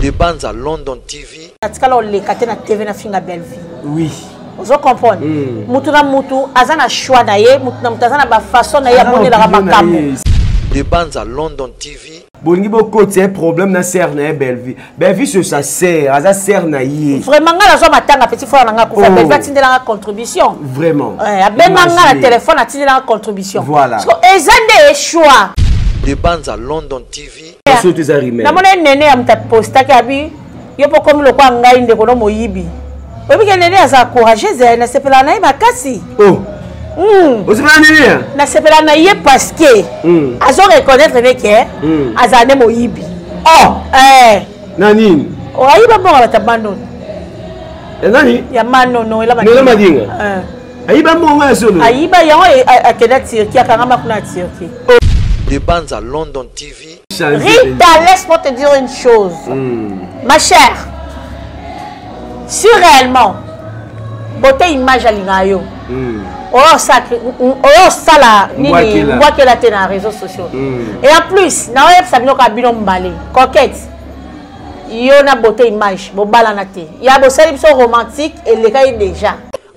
De Banza London TV. Atikala oleka te na TV na finga Bellevue. Oui. Ozo comprendre? Mutu na mutu aza na choix na ye, mutu na mutu aza na ba façon na ye amonelaka makambo. De Banza London TV. Bolingi bokotisa ye problème na sœur na ye Bellevue. Bellevue sur sa sœur, aza sœur na ye. Vraiment nga nazwa matanga petit frère na nga kufa, oh. Bellevue atindelanga contribution. Vraiment. Eh, abenga nga na téléphone atindelanga contribution. Voilà. Parce que eza nde choix. De Banza London TV. Surtout eza rumeur. Namona nene ya mutu apostaki abi yo mpo komi lokola ngai ndeko no moyibi. Oyebi ke nene aza courageuse, nasepelaka na ye makasi. Oh. Osepela nene? Nasepela na ye parce que azo reconnaître ne ke azala nde moyibi. Oh. Eh. Na nini? Ayiba mbongo bato ya manono. Ya nani? Ya manono ela madinga. Eh. Ayiba mbongo ya solo. Ayiba yango akenda Turquie, akangama kuna na Turquie. De Banza London TV. Rita, laisse-moi te dire une chose. Ma chère, si réellement beauté image alinga yo, oyo sala nini mbwakela te na réseaux sociaux. Et en plus, na oyebisa bino ka bino mbale, coquette. Yo na beauté image, bobalana te. Ya bosali biso romantique elekaki déjà.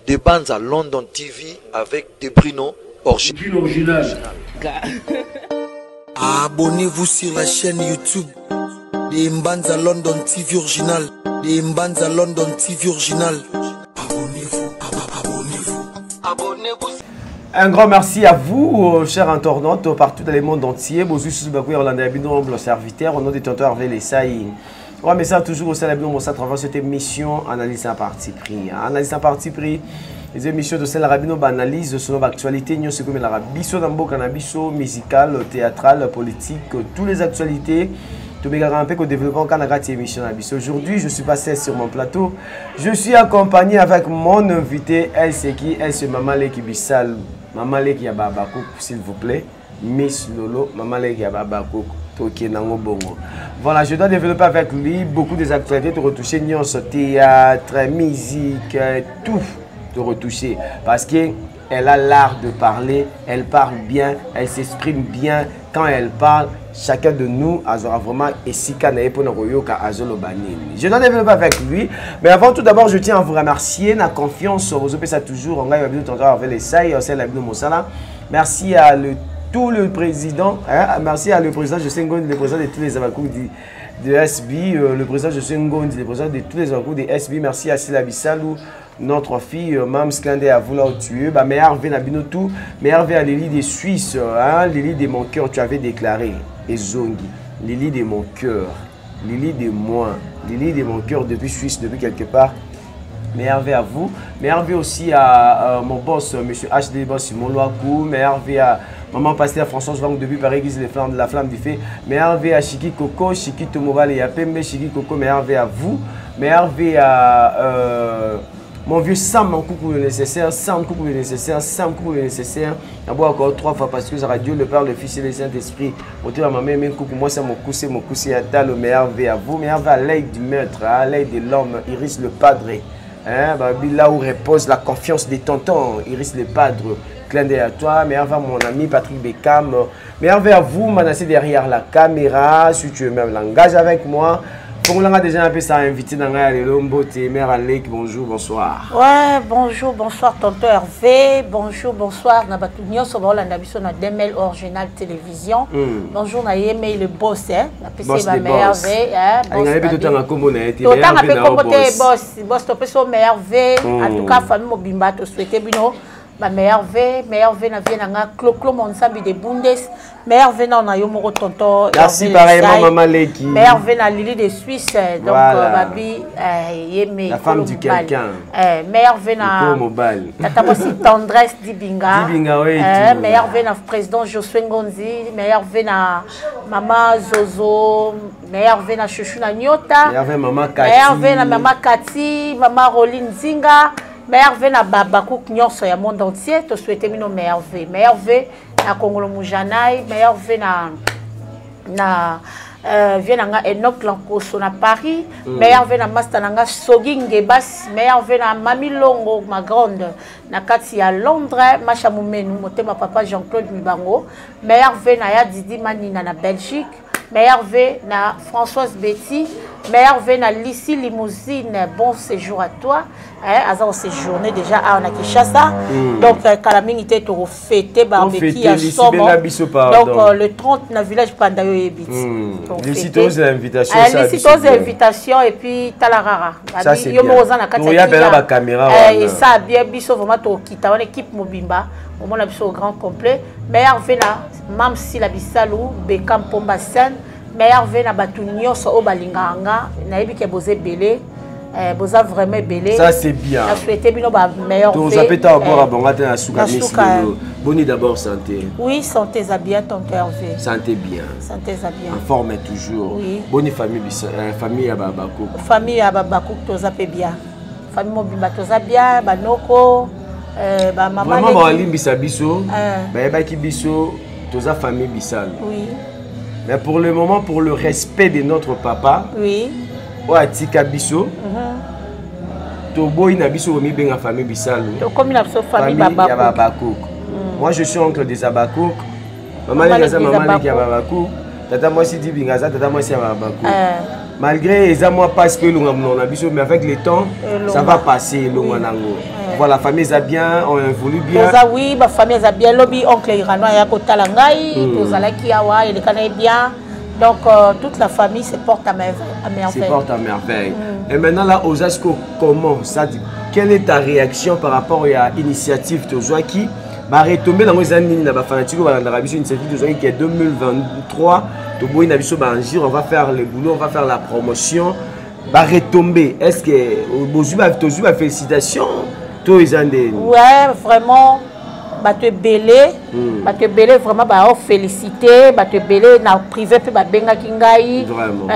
De Banza London TV avec De Bruno original. Abonnez-vous sur la chaîne YouTube de Mbanza London TV original. De Mbanza London TV original. Abonnez-vous, abonnez-vous, abonnez-vous. Un grand merci à vous, chers internautes, partout dans le monde entier. Bonjour, je suis humble serviteur, au nom de tonton Hervé Lessaï. Ouais, mais ça, toujours au Salabino, à travers cette émission Analyse à parti pris. Analyse à parti pris, les émissions de Salabino, analyse selon l'actualité, nous sommes la biso dans cannabis, musical, théâtral, politique, toutes les actualités. Tout le un peu qu'au développement Canada émission. Aujourd'hui, je suis passé sur mon plateau. Je suis accompagné avec mon invité, elle c'est qui? Elle c'est Maman Leki Bissal. Maman Leki Yababako, s'il vous plaît. Miss Lolo, Maman Leki Yababako. Toke nango bongo. Voilà, je dois développer avec lui beaucoup des actualités, de retoucher nyonso, théâtre, musique, tout de retoucher. Parce que elle a l'art de parler, elle parle bien, elle s'exprime bien. Quand elle parle, chacun de nous aura vraiment esika na ye pona koyoka azoloba nini. Je dois développer avec lui, mais avant tout d'abord, je tiens à vous remercier na confiance, vous opesa toujours ngai babino tonton avec les sai, c'est la bino mosala. Merci à le tout le président, hein, merci à le président José Ngondi, le président de tous les Abakous de SB, le président José Ngondi, le président de tous les Abakous de SB, merci à Sila Bissalou, notre fille, Mams Klinde à vouloir tuer, bah, mais Hervé Nabino tout, mais Hervé à Lily des Suisses, hein, Lily de mon cœur, tu avais déclaré, et Zongi, Lily de mon cœur, Lily de moi, Lily de mon cœur depuis Suisse, depuis quelque part. Mais Hervé à vous, mais Hervé aussi à mon boss, monsieur HD Boss Simon Loakou, mais Hervé à maman pasteur Françoise Vang depuis Paris, Guise les flammes, la flamme du feu, mais Hervé à Chiki Coco, Chiki Tomobal et à Pembe, Chiki Coco, mais Hervé à vous, mais Hervé à mon vieux Sam, mon coucou le nécessaire, Sam, coucou le nécessaire, Sam, coucou le nécessaire. D'abord encore 3 fois parce que ça radio, le Père, le Fils et le Saint-Esprit. Autant ma mère, même coucou, moi c'est mon coup, c'est mon coup, c'est à le meilleur V à vous, meilleur V à l'œil du maître, à l'œil de l'homme, Iris le Padre. Hein, bah, là où repose la confiance des tontons, Iris le Padre. Clin d'œil à toi, meilleur V à mon ami Patrick Beckham, meilleur V à vous, Manassé derrière la caméra, si tu veux même langage avec moi. Pour l'on a déjà un peu ça invité dans la Mbote, mère Alec, bonjour, bonsoir. Ouais, bonjour, bonsoir, tonton Hervé, bonjour, bonsoir, na batu nyonso ba olanda biso na Demel Original Télévision. Bonjour na Yemei le boss, hein, na pesi Boss ba des meilleur boss. V, hein, boss Alinga na yebi bi. totanga kombo na ye te, Totanga meilleur V pe na kombo te, boss. boss, boss to peso meilleur V, en tout cas famille mobimba to souhaiter bino ba meilleur V, meilleur V na vie na nga Clo-Clo Monsambi de Bundes. Meilleur V na na yo moko tonton Merci Hervé pareillement, Lesai. maman Leki. Meilleur V na Lily de Suisse, donc, Voilà. babi, Yemé, La femme Kolo du Mobali. quelqu'un. Meilleur V na Kolo Mobali. Tata mwasi Tendresse Dibinga. Dibinga, oui, tout. Meilleur V na président Josué Ngonzi, meilleur V na maman Zozo, meilleur V na Chouchou na Nyota. Meilleur V maman Cathy. Meilleur V na maman Cathy, maman Roline Zinga. Meilleur V na Baba Cook nyonso ya monde entier, to souhaiter mino meilleur V. Meilleur V na Kongolo Mujanai, meilleur V na vie na nga Enoch Lankoso na Paris, meilleur V na master na nga Sogi Ngebas, meilleur V na Mami Longo ma grande na kati ya Londres, Macha Mumenu motema papa Jean-Claude Mibango, meilleur V na ya Didi Manina na Belgique, meilleur V na Françoise Betty, Meilleur vœu na Lisi Limousine, bon séjour à toi. Eh, aza ko séjourner déjà awa na Kinshasa. Donc kala mingi te toko fêter barbecue ya somo. Donc le 30 na village Panda yo yebi. Lisi toza invitation ça. Lisi toza invitation et puis tala rara. Yo moko oza na kati ya kila. Ba caméra wana. Et ça bien biso vraiment to kita wana équipe mobimba. Omona biso au grand complet. Meilleur vœu na Mam Sila Bisalu, Bekam Pomba Sen. Meilleur vœu na batu nyonso oyo balingaka nga, nayebi ke boza ebele. Boza vraiment ebele. Ça c'est bien. Na souhaité bino ba meilleur vœu. Toza peta bora bonga te na suka misi lelo. Boni d'abord santé. Oui, santé eza bien tonton Hervé. Santé bien. Santé eza bien. En forme toujours. Oui. Boni famille bisa, famille ya Babakuk. Famille ya Babakuk toza pe bien. Famille mobimba toza bien, banoko ba mama Vraiment ba limbisa biso. Bayebaki biso toza famille Bisalu. Oui. Mais pour le moment, pour le respect de notre papa, oui. Oyo atika biso, toboyi na biso komibenga famille Bisalu. Tokomi na biso famille Famille ya Babakuk. Moi, je suis oncle des Abakuk. Mama leki aza mama leki ya Babakuk. Tata mwasi Dibinga aza tata mwasi ya Babakuk. Malgré eza mwa passe pe elonga monoko na biso, mais avec le temps, ça va passer elonga nango. Voilà, famille eza bien, on évolue bien. Toza oui, ba famille eza bien. Lobi oncle Irano aya kotala ngai, tozalaki awa, elekana ye bien. Donc toute la famille se porte à merveille. Se porte à merveille. Et maintenant là, Ozasko, comment ça dit? Quelle est ta réaction par rapport à l'initiative Tozwaki? Ba retomber dans les années na ba fanatique ba landaka biso initiative Tozwaki qui est 2023. Toboyi na biso ba injure, on va faire le boulot, on va faire la promotion. Ba retomber, est-ce que bozwi ba tozwi ba félicitations to ezande? Ouais, vraiment bato ebele, bato ebele vraiment ba félicité, bato ebele na privé pe ba bengaki ngai. Vraiment.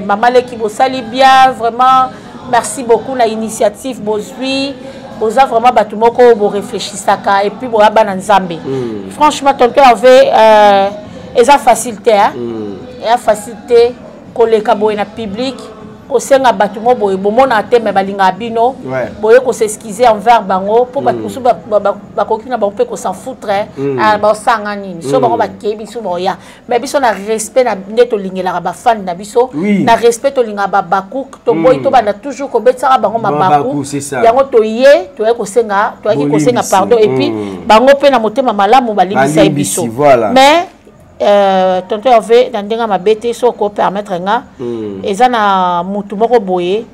Mama leki bosali bien, vraiment merci beaucoup na initiative bozwi. Boza vraiment bato moko bo réfléchissaka et puis boya bana Nzambe. Franchement tonton Hervé eza facilité hein. Eza facilité koleka boye na public kosenga bato mo boye bomona te mais balingaka bino. Boye ko s'excuser envers bango po bato mosusu bakoki na bango mpe ko s'en foutre, hein. Ah, basanga nini? So bango bakei biso boya. Mais biso na respect na nde tolingelaka ba fan na biso. Na respect tolingaka ba bakuk, toboyi tobanda toujours kobetisaka bango mabaku. Mabaku, c'est ça. Yango toye, toye kosenga, toyaki kosenga pardon et puis bango mpe na motema malamu balimbisa ye Balimbisi, biso. voilà. Mais tonton Hervé na ndenge mabe te so ko permettre nga. Eza na mutu moko boye,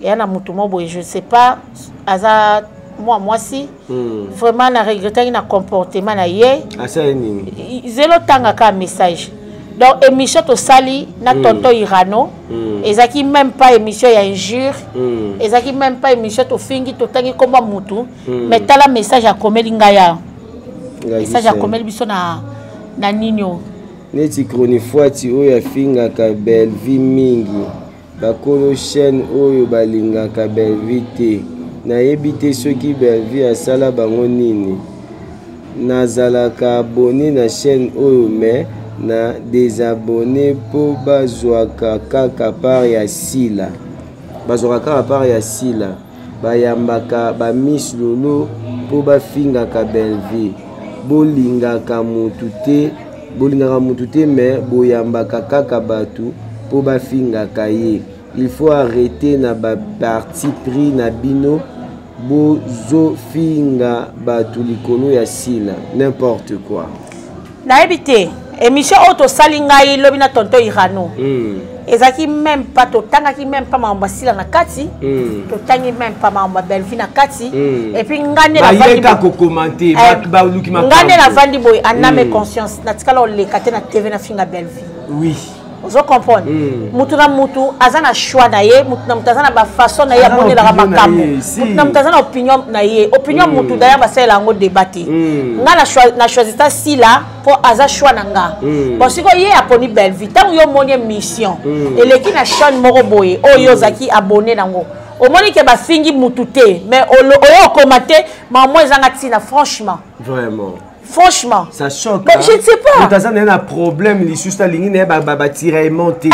ya na mutu moko boye, je sais pas, aza moi mwasi. Vraiment na regrettaki na comportement na ye. Asa nini? Zelo tanga ka message. Donc émission tosali na tonton Irano, ezaki même pas émission ya injure, ezaki même pas émission tofingi totangi komba mutu, mais tala message akomeli ngai ya. Ngai Message Gisèle. akomeli biso na nini? Neti chronifuati oyo afingaka Bellevue mingi, bakolo chaîne oyo balingaka Bellevue te. Nayebi te soki Bellevue asala bango nini. Nazalaka abonné na chaîne oyo mais na désabonné po bazwaka kaka part ya Sila. Bazwaka kaka part ya Sila. Bayambaka ba Miss Lolo po bafingaka Bellevue. Bolingaka mutu te, bolingaka mutu te mais boyambaka kaka bato po bafingaka ye. Il faut arrêter na ba parti pris na bino, bozofinga bato likolo ya Sila, n'importe quoi. Nayebi te émission oyo tosali ngai lobi na tonton Irano. Ezalaki même pas, totangaki même pas makambo ya Sila na kati. Totangi même pas makambo ya Bellevue na kati. Et puis ngai nde Bayeka navandi boye. kokomante, baluki makambo. Ngai nde navandi boye, en âme et conscience, natikala oleka te na TV na finga Bellevue. Ozo comprendre? Mutu na mutu aza na choix na ye, mutu na mutu aza na ba façon na ye Aza na amonelaka opinion na makambo. ye, si. Mutu na mutu aza na opinion na ye. Opinion mutu d'ailleurs basalela yango débat te. Nga na na choisita Sila po aza choix na nga. Bon, sikoyo ye aponi Bellevue. Ntango yo omoni émission, eleki na chaîne moko boye, oyo yo ozalaki abonné nango. Omoni ke bafingi mutu te, mais oyo okoma te, maman ezanga ntina, franchement. Vraiment. Franchement. Ça choque, Mais hein. je ne sais pas. Moto aza na ye na problème lisusu, alingi na ye ba tiraillement te.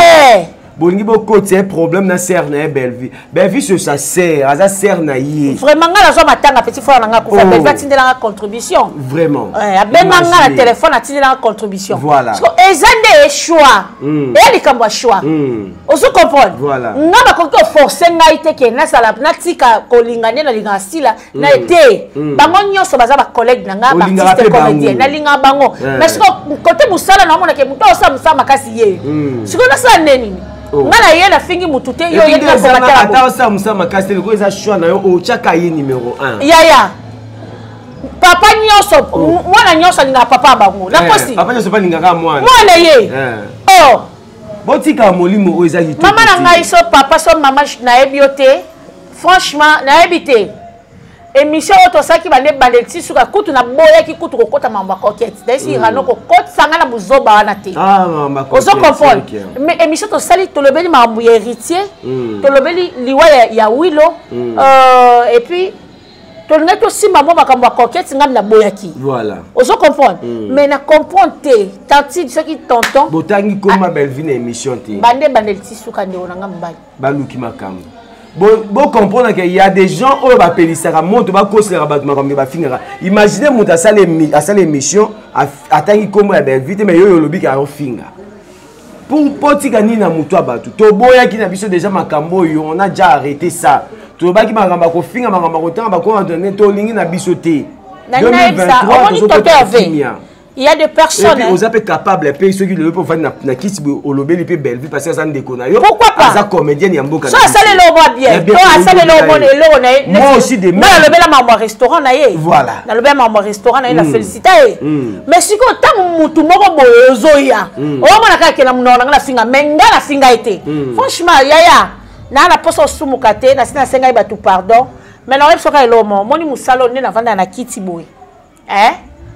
Bolingi bokotisa ye problème na sœur na ye Bellevue. Bellevue sur sa sœur, aza sœur na ye. Vraiment nga nazwa matanga petit frère na nga kufa, oh. Bellevue atindela nga contribution. Vraiment. Eh, abenga nga na téléphone atindela nga contribution. Voilà. Parce que eza nde choix. Eya likambo ya choix. Ozo comprendre? Voilà. Nga bakoki ko forcer ngai te ke nasala natika kolinga nde nalingaka sila na te. Bango nyonso baza ba collègue na nga, ba artiste comédien. Nalingaka bango. Mais siko côté mosala na omona ke moto osala mosala makasi ye. Siko nasala nde nini? Nga na ye nafingi motu te, yo oyebi na commentaire. Ata osala mosala makasi te, lokola eza choix na yo, otyaka ye numéro 1. Yaya. Papa nyonso, mwana nyonso alingaka papa ya bango. Nakosi. Papa nyonso alingaka mwana. Mwana ye. Oh. Botika molimo oyo eza kitoko. Mama na ngai so papa so mama nayebi yo te. Franchement nayebi te. Émission oyo tosalaki bande bande ti suka kutu naboyaki kutu kokota mambo ya coquette. Nayesi Irano kokotisa ngai na buzoba wana te. Ozo comprendre? Mais émission tosali tolobeli makambo ya héritier, tolobeli liwa ya Wilo, et puis tolingaki tosimba mwa makambo ya coquette, ngai naboyaki. Voilà. Ozo comprendre? Mais na comprendre te, tantine soki tonton. Botangi koma Bellevue na émission te. Bande bande ti suka ndeko na ngai mobali. Baluki makambo. Bo comprendre que il y a des gens oyo bapelisaka moto, bakoselaka bato makambo bafingaka. Imaginez moto asali émission, atangi kombo ya Bellevue te, mais yo olobi ka ofinga. Pour potika nini na moto ya bato? Toboyaki na biso déjà makambo oyo, on a déjà arrêté ça. Tolobaki makambo ya kofinga, makambo ya kotanga, bakoma bato nde tolingi na biso te. Na nayebisa, omoni tonton Hervé, il y a des personnes, et puis, oza pe capable pe soki lelo pe ofandi na kiti boye, olobeli pe Bellevue parce que aza ndeko na yo. Pourquoi pas? Aza comédienne ya mboka So na biso. asali eloko mwa bien. Ya bien, To asali eloko mwa eloko na ye. Moi aussi de Nga nalobela makambo ya restaurant na ye. Voilà. Nalobela makambo ya restaurant na ye, na félicita ye. Mais sikoyo ntango mutu moko boye ozoya, omona kaka ke na monoko na nga nafinga, mais nga nafinga ye te. Franchement, yaya, naa na posa osumuka te, nasi nasengai bato pardon. Mais naoyebi soki eloko moko, omoni mosala oyo nde navanda na kiti boye. Eh?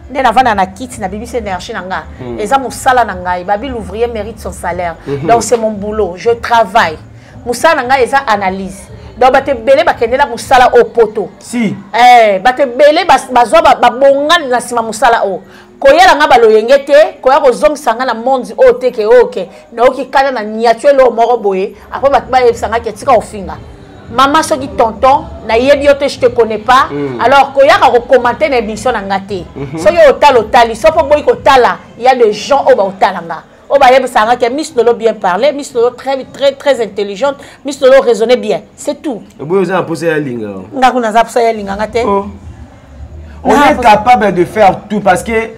Nde navanda na kiti na bibisi énergie na nga. Eza mosala na ngai. Babi l'ouvrier mérite son salaire. Donc c'est mon boulot, je travaille. Mosala na ngai eza analyse. Donc bato ebele bakendela mosala oyo poto. Si. Eh, bato ebele bazwa babonga na nsima mosala oyo. Koyela nga baloyenge te, koya kozongisa nga na monde oyo te ke oyo ke nayoki kanda na niatu eloko moko boye, après bato bayebisa nga ke tika kofinga. Mama soki tonton, nayebi yo te, je te connais pas. Alors koyaka ko commenter na émission na nga te. Soki otala otali, soki oboyi kotala, il y a des gens oyo baotala nga. Oyo bayebisa nga ke Miss Lolo bien parler, Miss Lolo très très très intelligente, Miss Lolo raisonnait bien. C'est tout. Oboyi oza na posa ya linga. Nga kuna za posa ya linga nga te. Oh. On est capable de faire tout parce que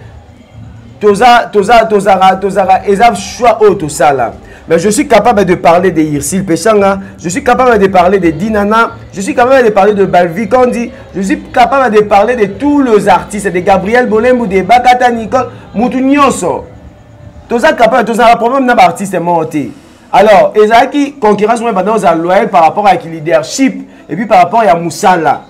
toza toza tozara tozara eza choix oyo tosala. Mais je suis capable de parler de Irsil Pechanga, je suis capable de parler de Dinana, je suis capable de parler de Balvi Kandi, je suis capable de parler de tous les artistes, de Gabriel Bolembu, de Bakata Nicole, mutu nyonso. Toza capable, toza na problème na ba artiste moko te. Alors, ezalaki concurrence moko ebanda kozala loyal par rapport à leadership et puis par rapport ya musala.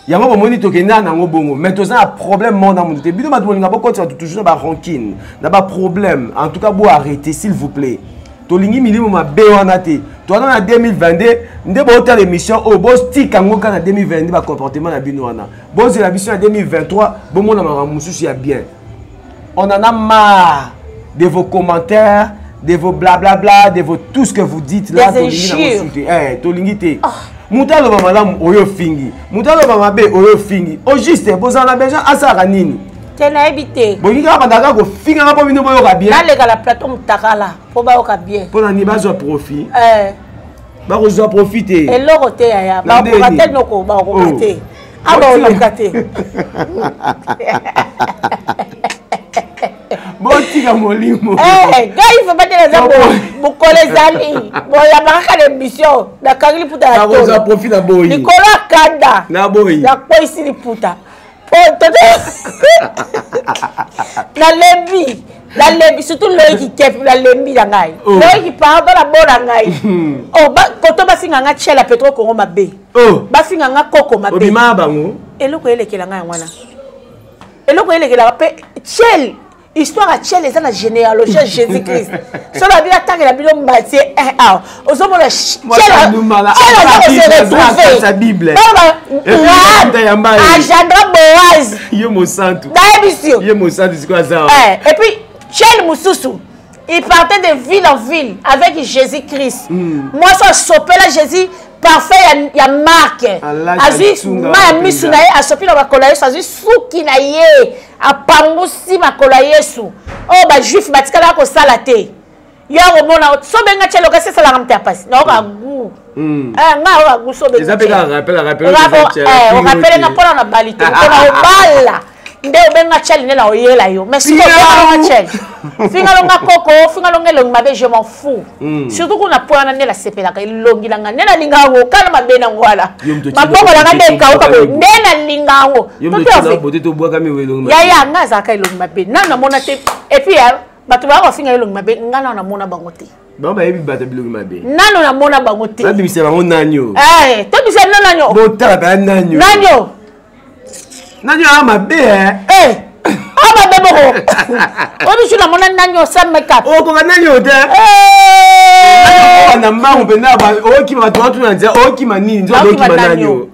Yango bomoni tokenda nango bongo, mais toza na problème moko na mutu te. Bino bato bolinga bokotisa bato toujours na ba rancune, na ba problème. En tout cas, bo arrêter s'il vous plaît. Tolingi milimo mabe wana te. Toza na 2022 nde botala émission oyo, botika yango kaka na 2022 ba comportement na bino wana. Bozela biso na 2023 bomona makambo mosusu ya bien. On en a marre de vos commentaires, de vos blablabla, de vos tout ce que vous dites là. Des Tolingi na injures. mosusu te. Eh, tolingi te. Moto aloba malamu oyo fingi, moto aloba mabe oyo fingi. Au juste bozala na besoin asalaka nini? Te nayebi te. Bolingi kaka bandaka kofingaka mpo bino boyoka bien. Naleka na plateau mutakala mpo bayoka bien. Mpo na nini bazwa profit? Eh. Bakozwa profit te. Eloko te yaya. Na ndenge Bakoka te nini? noko, bakoka Oh. te. Ah, bakoka te. Botika molimo. Eh, ngai vraiment te naza mokolo ezali. Boyambaka kaka na émission, nakangi liputa ya Nakozwa tolo. profit na boyi. Likolo ya kanda. Na boyi. Nakweyisi liputa. Po toto nalembi, nalembi surtout loyiki kepi nalembi na ngai. Oh. Loyiki pardon na bona ngai. Oh, ba koto bafinga nga tshela Petro Congo mabe. Oh. Bafinga nga koko mabe. Obima bango. Eloko elekela ngai yango wana. Eloko elekelaka mpe tshel, histoire ya tshel eza na généalogie ya Jésus-Christ. Solo abila tangela bino Matthieu 1 awa. Ozomona Moi, ça nous m'a- tshel aza Ah, kose Bible, retrouver. sa Bible. Baba, Et puis, Rahab, Nta Yamba ye. agendra Boaz. Ye mosantu. Nayebi si yo. Ye mosantu sikoyo aza awa. Eh, et puis tshel mosusu. Il partait de ville en ville avec Jésus-Christ. Mwasi asopela Jésus parfait ya marque. Azwi mai ya misu na ye, asopi na makolo ya Yesu, azwi suki na ye, apangusi makolo ya Yesu. Oyo ba juif batikalaka kosala te. Yo akomona sobenga tshelo kasi esalaka moto ya pasi. Nayoka goût. Eh, nga ayoka goût sobenga. Eza pe kaka rappel, rappel. Rappel nga mpona na bali te, mpona obala. Nde obenga tsheli nde na oyela yo. Mais sikoyo obenga longa tsheli. Finga longa koko, finga longa elongi mabe, je m'en fous. Surtout kuna po wana nde nasepelaka elongi na nga, nde nalinga yango, kala mabe na ngo wana. Maboko na nga nde ekauka boye, nde nalinga yango. Yaya, nga azalaka elongi mabe. Nanu namona te. Et puis bato baya kofinga elongi mabe, nga nanu namona bango te. Bango bayebi bato bilongi mabe. Nanu namona bango te. Babimisa bango nani oyo? Eh, tobimisa bino nani oyo? Botala baya nani oyo? Nani oyo? Nani oyo mabe eh? Eh! Ah mabe moko. Oyo biso namona nani oyo sans make-up. Okoka nani oyo te? Eh! Na mbangu mpenza okima bato batuna nzela okima nini nzoka okima nani oyo?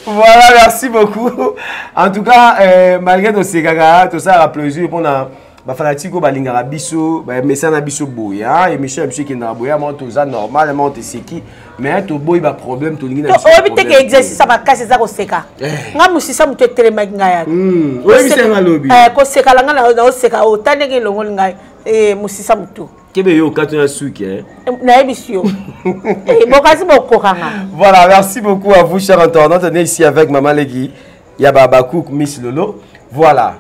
Voilà, merci beaucoup. En tout cas, malgré nos sekaka, tout ça a plaisir pour na ba fanatique oyo balingaka biso, ba mesana biso boye, hein, émission ya biso ekendaka boye, moi toza normal, moi toseki, mais toboyi ba problème tolingi na biso. Oyebi te ke exercice ya makasi eza koseka. Nga mosisa moto etelemaki ngai yaki. Oyebisi nga lobi. Koseka la nga naoseka ota ndenge elongoli ngai mosisa motu. Kebe yo okati na suki hein. Nayebisi yo. Bokasi bokokanga. Voilà, merci beaucoup à vous chers internautes. On est ici avec Maman Leki ya Babakouk Miss Lolo. Voilà.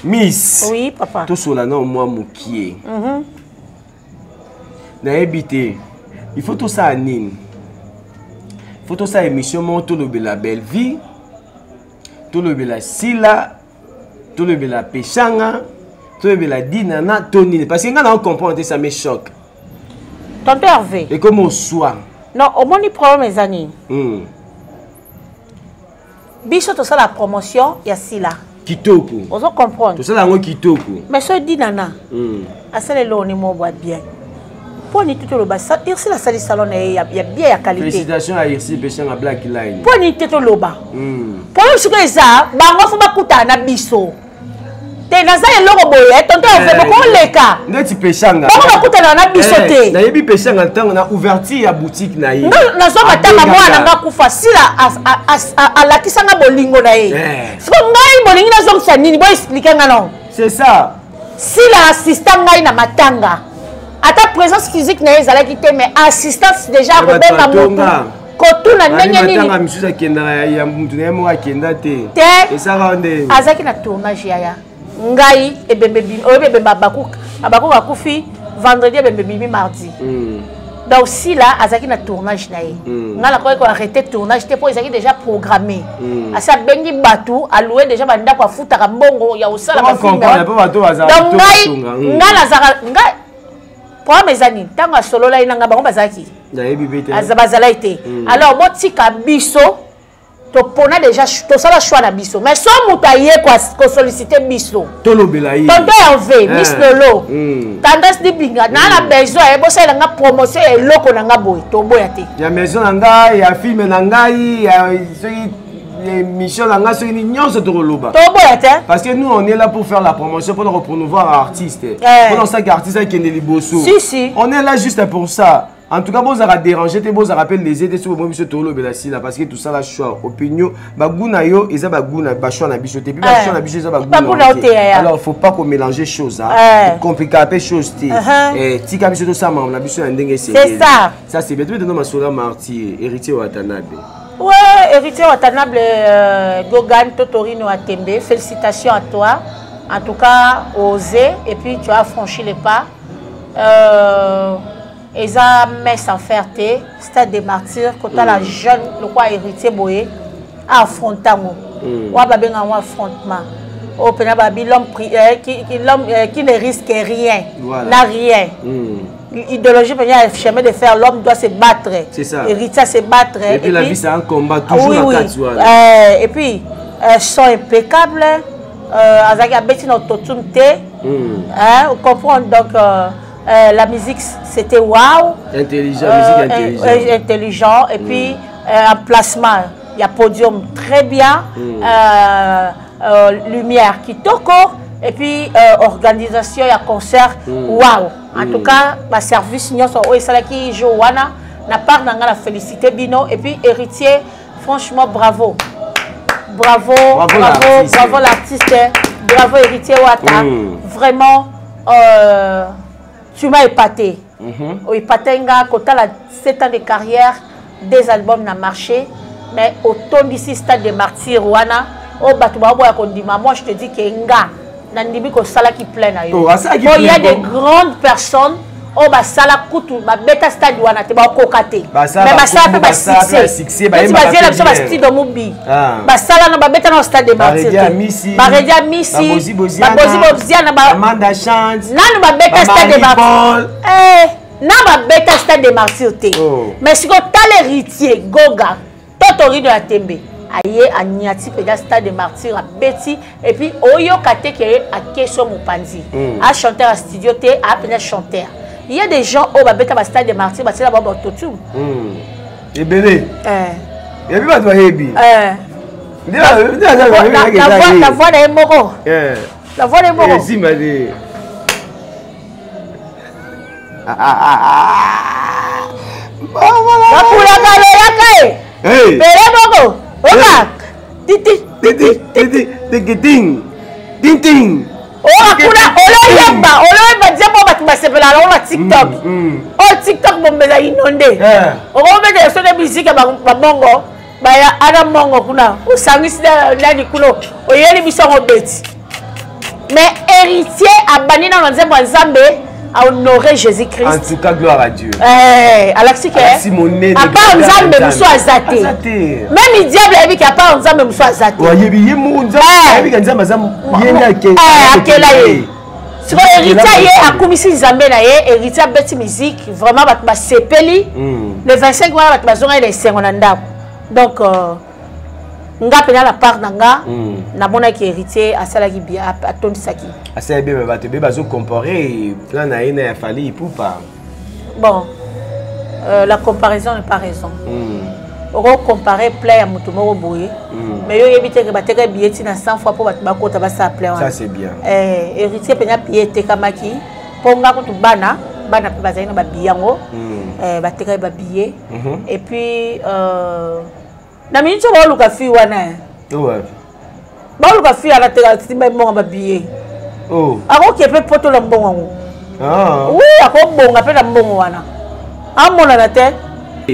Miss. Oui, papa. Tosola na mwa mokie. Nayebi te. Il faut tosala nini? Il faut tosala émission moko tolobela belle vie, tolobela Sila, tolobela Peshanga, tolobela Dinana, to nini? Parce que nga na comprendre te, ça me choque. Tonton Hervé. Et comme au soir. Non, omoni problème eza nini? Biso tosala promotion ya Sila. Kitoko. Ozo comprendre? Tosala yango kitoko. Mais so Dinana. Asala eloko ni moko ya bien. Mpo ni te toloba Ursule asali salon na ye ya bien ya qualité. Félicitations à Ursule Peshanga Black Line. Mpo ni te toloba. Problème sikoyo eza bango fo bakutana na biso. Te naza eloko boye tonton Hervé bokoleka. Ndeti Peshanga. Bango bakutana na biso te. Nayebi Peshanga ntango na ouverture ya boutique na ye. Nazwa matanga mwana nga kufa Sila alakisa nga bolingo na ye. Siko ngai bolingi nazongisa nini bo expliquer nga non. C'est ça. Sila assista ngai na matanga. Ata présence physique na ye ezalaki te mais assistance déjà kobenga motu. Kotuna ndenge nini? Matanga misusu akendaka ya mutu na ye moko akenda te. Te. Esaka nde. Azalaki na tournage yaya. Ngai ebembe bimi, oyebi ebembe Habakuk. Habakuk akufi vendredi ebembe bimi mardi. Donc Sila azalaki na tournage na ye. Ngai nakoki ko arrêter tournage te po ezalaki déjà programmé. Asi abengi bato, alloué déjà ba ndako afutaka mbongo ya kosala ba film. Donc ngai ngai nazalaka ngai problème eza nini? Ntango asololaki na ngai bango bazalaki. Nayebi pe te. Aza bazalaki te. Alors botika biso topona déjà tosala choix na biso mais so moto aye kosollicite biso tolobela ye tonton Hervé Miss Lolo tendance dibinga na na besoin ye bosalela nga promotion ya eloko na nga boye toboya te ya maison na ngai ya film na ngai ya soki émission na ngai soki nyonso tokoloba toboya te parce que nous on est là pour faire la promotion pour promouvoir artiste pour ça artiste akende liboso si si on est là juste pour ça. En tout cas, bozala déranger te, bozala pe léser te, soki bomoni biso tolobela Sila parce que tout ça la choix opinion bagoût na yo eza bagoût na ba choix na biso te, puis ba choix na biso eza bagoût na yo te. Alors faut pas qu'on mélanger choses hein. Compliquer pe chose te. Eh tika biso to sama na biso na ndenge c'est. C'est ça. Ça c'est bien. Tu dans masola Marty, héritier Watanabe. Ouais, héritier Watanabe Gogan Totorino Atembe, félicitations à toi. En tout cas, osé et puis tu as franchi les pas. Eza messe en fer te, stade des martyrs, kotala jeune lokwa héritier boye affrontango. Wa ba benga wa affrontement. O pena ba bi l'homme qui, qui, l'homme qui ne risque rien, n'a rien. Idéologie pena chemin de fer, l'homme doit se battre. C'est ça. Héritier se battre. Et puis, la vie c'est un combat toujours oui, en oui. quatre soirs. Et puis sont impeccables. Azaki abeti na autotune te. Hein, on comprend donc la musique c'était waouh. Intelligent, musique intelligente. Intelligent et puis emplacement, il y a podium très bien. Lumière kitoko. Et puis organisation ya concert, wow. En tout cas, ba service nyonso oyo esalaki jour wana, na part na nga na félicité bino. Et puis héritier, franchement bravo. Bravo, Bravo, bravo, l'artiste. bravo l'artiste, bravo héritier Wata. Vraiment, tu m'as épaté. Épaté nga kotala 7 ans de carrière, des albums na marché, mais otondisi stade de martyr wana, o bato baboya kondima. Moi je te dis que nga nandimi kosalaki plein na yo. Oh, asalaki Po, il y a plein, des bon. grandes personnes oyo basala kutu babeta stade wana te, bakoka te, Basala mais basala mpe bakombo, basala mpe basuccès. basuccès, Neti bayembaka baviela biso mpe bien. bastido mobi, Ah. basala na babeta na stade de martyr Baredi te. Amisi, Baredi Amisi, Babozi Boziana, Babozi Boziana, Amanda Chante, nanu babeta Ba stade de Marie martyr. Paul. Eh, na babeta stade de martyr te. Oh. Mais sikoyo tala héritier Goga to Torino ya tembe, aye anyati mpenza stade de martyr, abeti. Et puis oyoka te ke akeso mopanzi, a chanteur ya studio te, aa mpenza chanteur. Il y a des gens oyo babeta ba stade de martyr, batiela bao baautotume. Ebele. Eh, Yebi bato bayebi. eh. Nde aza bayebi Na kaka na eza voix ye. na voix na ye moko, Eh. na voix na ye moko. Esimba te. Bakulaka lelaka ye. Hey. Pele moko oka titi. Titi, titi, tiki, ting. Ting, ting. Oka kuna oloyemba, oloyemba nzembo oyo bato basepelaka nango na TikTok. Oyo TikTok bombeza inonde. Eh. Okobetela so nde musique ya babongo baya ana mongo kuna, osangisi nani kuna, oyeli biso yango beti. Mais héritier abandi nano na nzembo ya Nzambe, ahonore Jésus En Christ. tout cas, gloire à Dieu. Eh, alakisi ke Alakisi monene, à part grandeur Nzambe ya mosu Nzambe. aza te. Aza te. Même diable ayebi ke à part Nzambe mosu aza te. Oyebi ye moko Nzambe, Eh. ayebi ka Nzambe aza ye nde Eh, akela ye. Sikoyo héritier Akela ye ye. akumisi Nzambe na ye. Héritier abeti musique, vraiment bato basepeli. Le 25 wana bato bazonga ye na esengo na ndako. Donc nga mpena na part na nga, namonaki héritier asalaki bien, atondisaki. Asala bien, bato ebe bazocompare plan na ye na ya Fally Ipupa. Bon, la comparaison n'est pas raison. Okocompare plein ya moto moko boye, mais yo oyebi te ke bateka billet ntina 100 fois mpo bato bakota basala plein wana. Ça c'est bien. Eh, héritier mpenza billet etekamaki mpo nga kutu bana bana mpe bazali na babillet yango. Eh, batekaki babillet. Et puis na miniti oyo baoluka fille wana, eh. Ouais. Baoluka fille wana teka timba mbongo babillet. Oh. Akoki mpe poto na mbongo yango. Ah. Oui, akobonga mpe na mbongo wana, amonana te,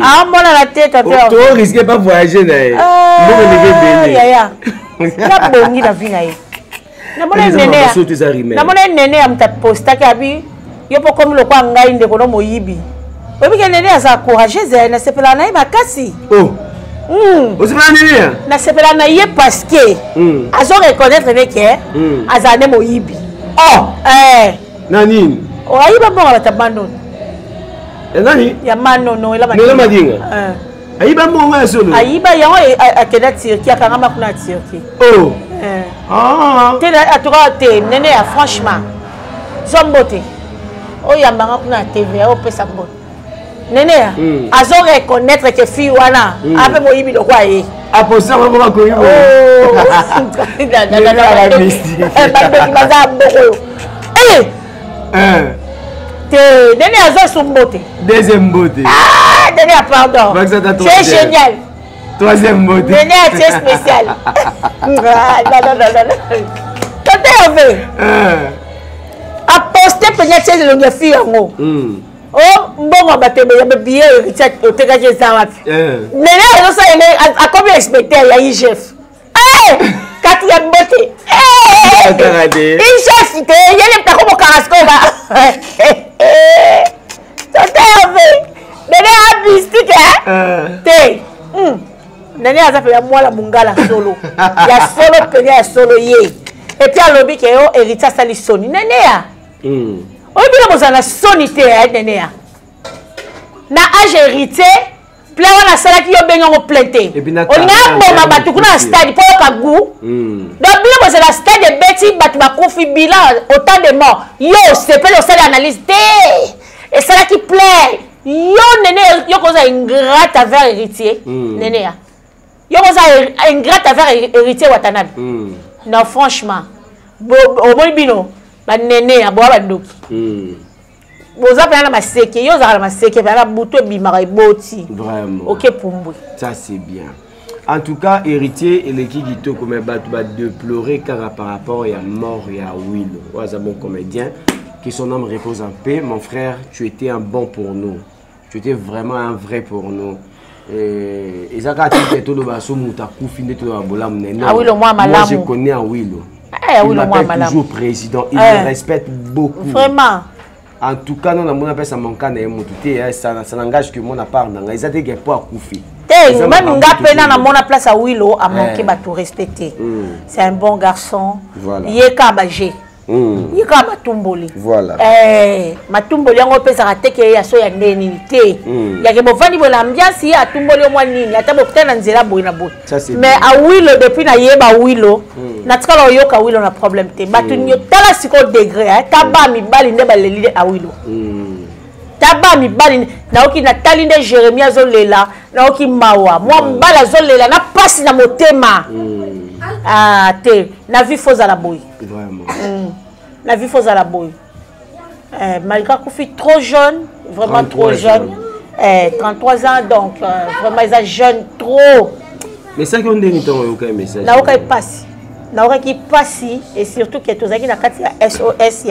amonana te tate. To risque pas voyager na ye. Mbongo ndenge ebele. Yaya nabongi na vie na ye, namona Eza nene mabaso to eza rimel. Namona nene ya moto apostaki abi yo mpo komi lokwa ngai ndeko no moyibi. Oyebi ke nene aza courageuse, nasepelaka na ye makasi. Oh. Osepela nini ya? Nasepelaka na ye parce que azo reconnaître ne ke azala nde moyibi. Oh. Eh, Na nini? Ayiba mbongo bato ya manono. Ya nani? Ya manono ela. Nela Madinga? Eh. Ayiba mbongo ya solo. Ayiba yango, akenda Turquie, akangama kuna ya Turquie. Oh. Eh. Ah. Te, en tout cas te, nene ya franchement zwa mbote oyo yambanga kuna ya TV, opesa mbote nene ya azo reconnaître ke fille wana ape moyibi lokwa ye. Aposa bango bakoyi. Nene ala mystique. Bandoki baza ya mboko oyo. Eh, Eh. te, nene azo so mbote. Deuxième mbote. Ah, nene ya pardon. Vaccin ta C'est troisième. génial. Troisième mbote. Nene ya tie spécial. Ah, non, non, non, non, non. Tonton Hervé Eh. aposte mpenza tie elongi ya fille yango. O mbongo ya bato ya babillet héritier otekaki eza wapi? Eh. Nene azosala ele akomi inspecteur ya IGF. Kati ya mbote. Ataka te. IGF te, yele akomokanga sikoyo ba tonton Hervé. Nene amystique te. Nene aza mpenza mwana mongala solo ya solo mpenza ya solo ye. Et puis alobi ke yo héritier asali soni. Nene ya oyo bino bozala na soni te ya nene ya na age héritier plein wana asalaki yo bengi yango plein te. Et puis na Olingi aboma bato kuna na stade mpo yoka goût. Donc bino bozala stade ebeti, bato bakufi, bilan autant de mort, yo osepeli, osali analyse te, esalaki plein. Yo nene, yo koza ingrate envers héritier. Nene ya yo koza ingrate envers héritier Watanabe. Non, franchement. Omoni bino banene ya boa bandoki. Boza mpena na maseke, yo ozalaka na maseke mpena na butu ebimaka eboti. Vraiment. Oke pumbwe. Ça c'est bien. En tout cas, Héritier eleki kitoko, mais bato badéplorer kaka par rapport ya mort ya Awilo. Oyo aza bon comédien, que son âme repose en paix. Mon frère, tu étais un bon pour nous. Tu étais vraiment un vrai pour nous. Eza kaka te toloba so moto akufi nde toloba bolamu na ye. Non. Awilo mwa Moi, malamu. je connais Awilo. Eh, Il Awilo mwa m'appelle malamu. toujours président. Il Eh. me respecte beaucoup. Vraiment. En tout cas, non, namona apesa manka na ye motu te, eh, ça n'engage que moi na part na ngai. Eza te ke po akufi. Te, Eza même makambo nga mpe na tozoloba. namona place ya Wilo amanke Eh. bato respecte. C'est un bon garçon. Voilà. Ye kaka baje, ye kaka matumboli. Voilà. Eh, matumboli yango opesaka te ke ya so ya nde nini te. Yake bovandi boye na ambiance, ye atumboli yo mwa nini, ata bokutana na nzela boye na boye. Ça, c'est Mais bien. Awilo, depuis nayeba Awilo, natikala oyoka Awilo na problème te. Bato tala sikoyo degré, eh, taba mibali nde baleli nde Awilo. Taba mibali nayoki, natali nde Jérémie azolela, nayoki mawa, mwa mobali azolela na pasi na motema. Ah, te, na vie faut ozala boye. Vraiment. Na vie faut ozala boye. Eh, malgré akufi trop jeune, vraiment trop 33 jeune. Eh, 33 ans, donc vraiment eza jeune trop. Mais soki ndenge ntango oyoka ye message? Nayokaki mpasi, nayokaki mpasi, et surtout ke tozalaki na kati ya SOS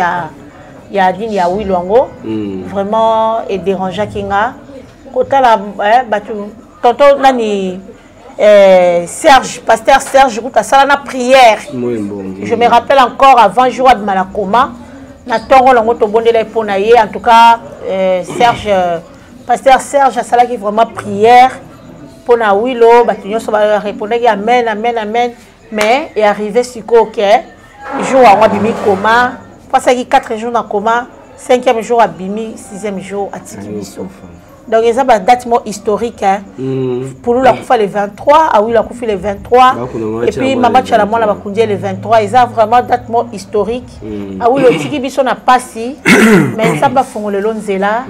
ya nini ya Wilo yango. Vraiment edérangeaki nga kotala, eh, bato, tonton nani, eh, Serge, pasteur Serge kuta asala na prière. Moyembo. Je me rappelle encore, avant jour abima na coma, na ntongo nango tobondela ye mpo na ye. En tout cas, Serge, pasteur Serge asalaki vraiment prière mpo na Wilo. Bato nyonso barépondaki amen, amen, amen. Mais earrivé sikoyo ke jour yango abimi coma, po asalaki 4 jours na coma, cinquième jour abimi, sixième jour atiki biso. Donc eza badate moko historique, hein. Pululu akufa le 23, Awilo akufi le 23. Bakunda mama Et puis Tshala mama Mwana Tshala le Mwana 23. bakundi ye le 23. Eza vraiment date moko historique. Awilo otiki biso na pasi, mais Nzambe afongolelo nzela.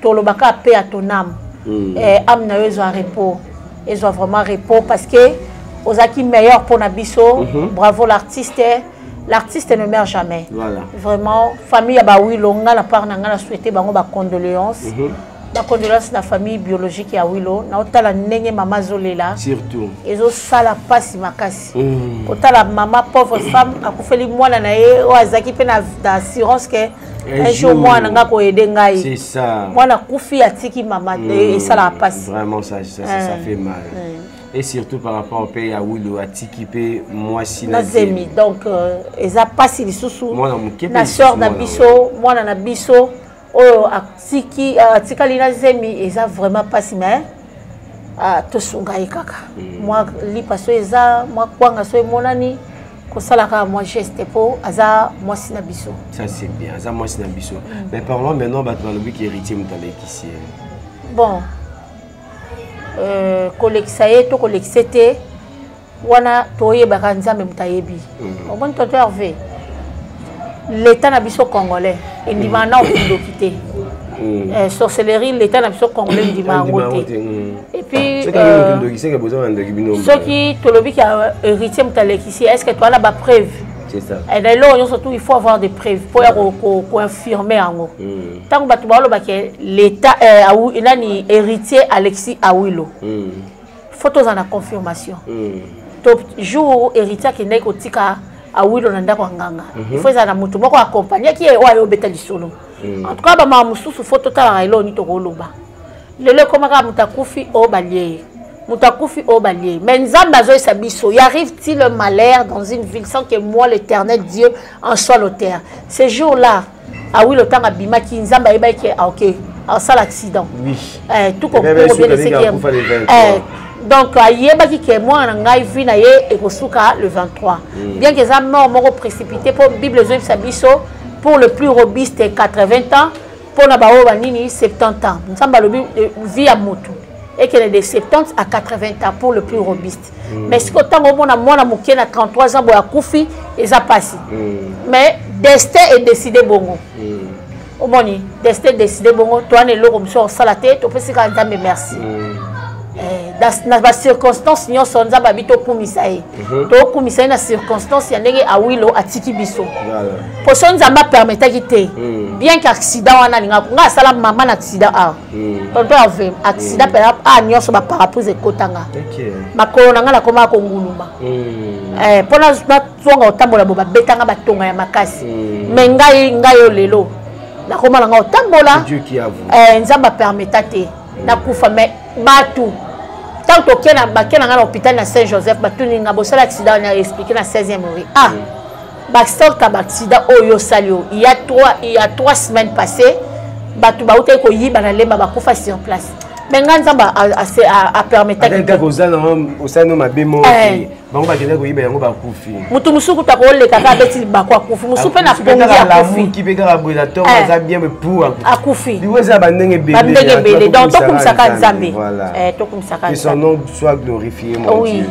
Tolobaka ape ya ton âme. Eh, âme na yo ezwa repos, ezwa vraiment repos, parce que ozalaki meilleur mpo na biso. Bravo l'artiste, l'artiste ne meurt jamais. Voilà. Vraiment, famille ya bawilo, nga na part na nga na souhaité bango bacondoléance, bacondoléance na famille biologique ya Wilo. Naotala ndenge mama azolela. Surtout. Ezosala mpasi makasi kotala mama, pauvre femme, akufeli mwana na ye oyo azalaki mpe na assurance ke Un un jour jour. mwana nga koaider ngai. C'est ça. Mwana akufi, atiki mama, esalaka mpasi. Vraiment, ça fait mal. Et surtout par rapport au pays à Wilo, atiki pe mwasi na zemi. Donc eza mpasi lisusu. Mwana moke mpe na lisusu sœur na mwana. biso, mwana na biso oyo atiki, atikali na zemi, eza vraiment mpasi. Mais ah, tosunga ye kaka mwa lipa so eza, mwa kwanga so emonani, kosala kaka mwa geste mpo aza mwasi na biso. Ça c'est bien, ça mwasi na biso. Mais parlons maintenant, bato balobi ki Héritier moto alekisi ye. Bon, kolekisa ye to kolekisa te wana, toyebaka Nzambe moto ayebi. Omoni, tonton Hervé, l'état na biso congolais endimaka na okundoki te. Eh, sorcellerie, l'état na biso congolais endima yango te. Et puis Soki moto ndoki, seke boza bandoki bino. Soki tolobi ki Héritier moto alekisi, est ce que toza na bapreuve? C'est ça. Eh, na eloko nyonso tout, il faut avoir des preuves mpo ya koinfirme yango. Ntango bato balobaki l'état, nani, Héritier alexis Awilo, faut tozala na confirmation. To jour Héritier akendaki kotika Awilo na ndako ya nganga, il faut ezala na motu moko accompagnaki ye oyo ayobeta lisolo. En tout cas, bamama mosusu, faut totalaka eloko nini tokoloba. Lelo ekomaka moto akufi oyo balie ye, moto akufi oyo balie ye. Mais Nzambe azoyesa biso: y arrive-t-il le malheur dans une ville sans que moi, l'Éternel Dieu, en soit l'auteur? Ce jour là Awilo, ntango abimaki, Nzambe ayebaki ke ah, ok, asala accident. Eh, tout Eh ben, concours bien suka le ndenge cinquième. akufa le 23. Eh, donc ayebaki ke mwana na ngai, vie na ye ekosuka le 23, bien que eza mort moko précipité, mpo Bible ezoyebisa biso pour le plus robuste 80 ans, mpona baoyo banini 70 ans. Nzambe alobi vie ya motu ekende de 70 à 80 ans pour le plus robuste. Mais sikoyo ntango omona mwana moke na 33 ans boye akufi, eza mpasi. Mais destin edécider bongo. Omoni, destin décidé bongo, towana eloko mosusu akosala te, topesi kaka Nzambe merci. Eh, Na bacirconstance nyonso, Nzambe abi tokumisa ye. Tokumisa ye na circonstance ya ndenge Awilo atiki biso. Voilà. Po so Nzambe apermetaki te, bien que accident wana alingaka nga asala mama na accident awa, tonton Herve, accident mpenza a nyonso, baparaprise ekotanga. Makolo na ngai nakomaka konguluma. Mpo nazonga kotambola bo, babetanga batonga ya makasi. Mais ngai oyo lelo nakoma na ngai kotambola. C'est Dieu qui a voulu. Nzambe apermeta te nakufa. Mais bato, ntango toke na bake na ngai na hôpital na Saint Joseph, batuni nga: "Bosala accident?" Na expliqué na 16e rue. Ah, basorte ya baaccident oyo osali oyo, il y a 3 semaines passées, bato bautaki koyiba na Lemba, bakufa sur place. Mais ngai, Nzambe apermetaki. Ata kaka oza na osali no mabe moko te, bango bakende koyiba yango, bakufi. Motu mosusu kuta koleka kaka, abeti libako, akufi. Mosusu mpe na pongi, akufi. Alamuki mpe kaka boye na ntongo, aza bien mais pour akufi. Liwa eza bandenge ebele. Bandenge ebele. Donc tokumisaka Nzambe. Voilà. Tokumisaka Que son Nzambe. nom soit glorifié, mon Oui. Dieu.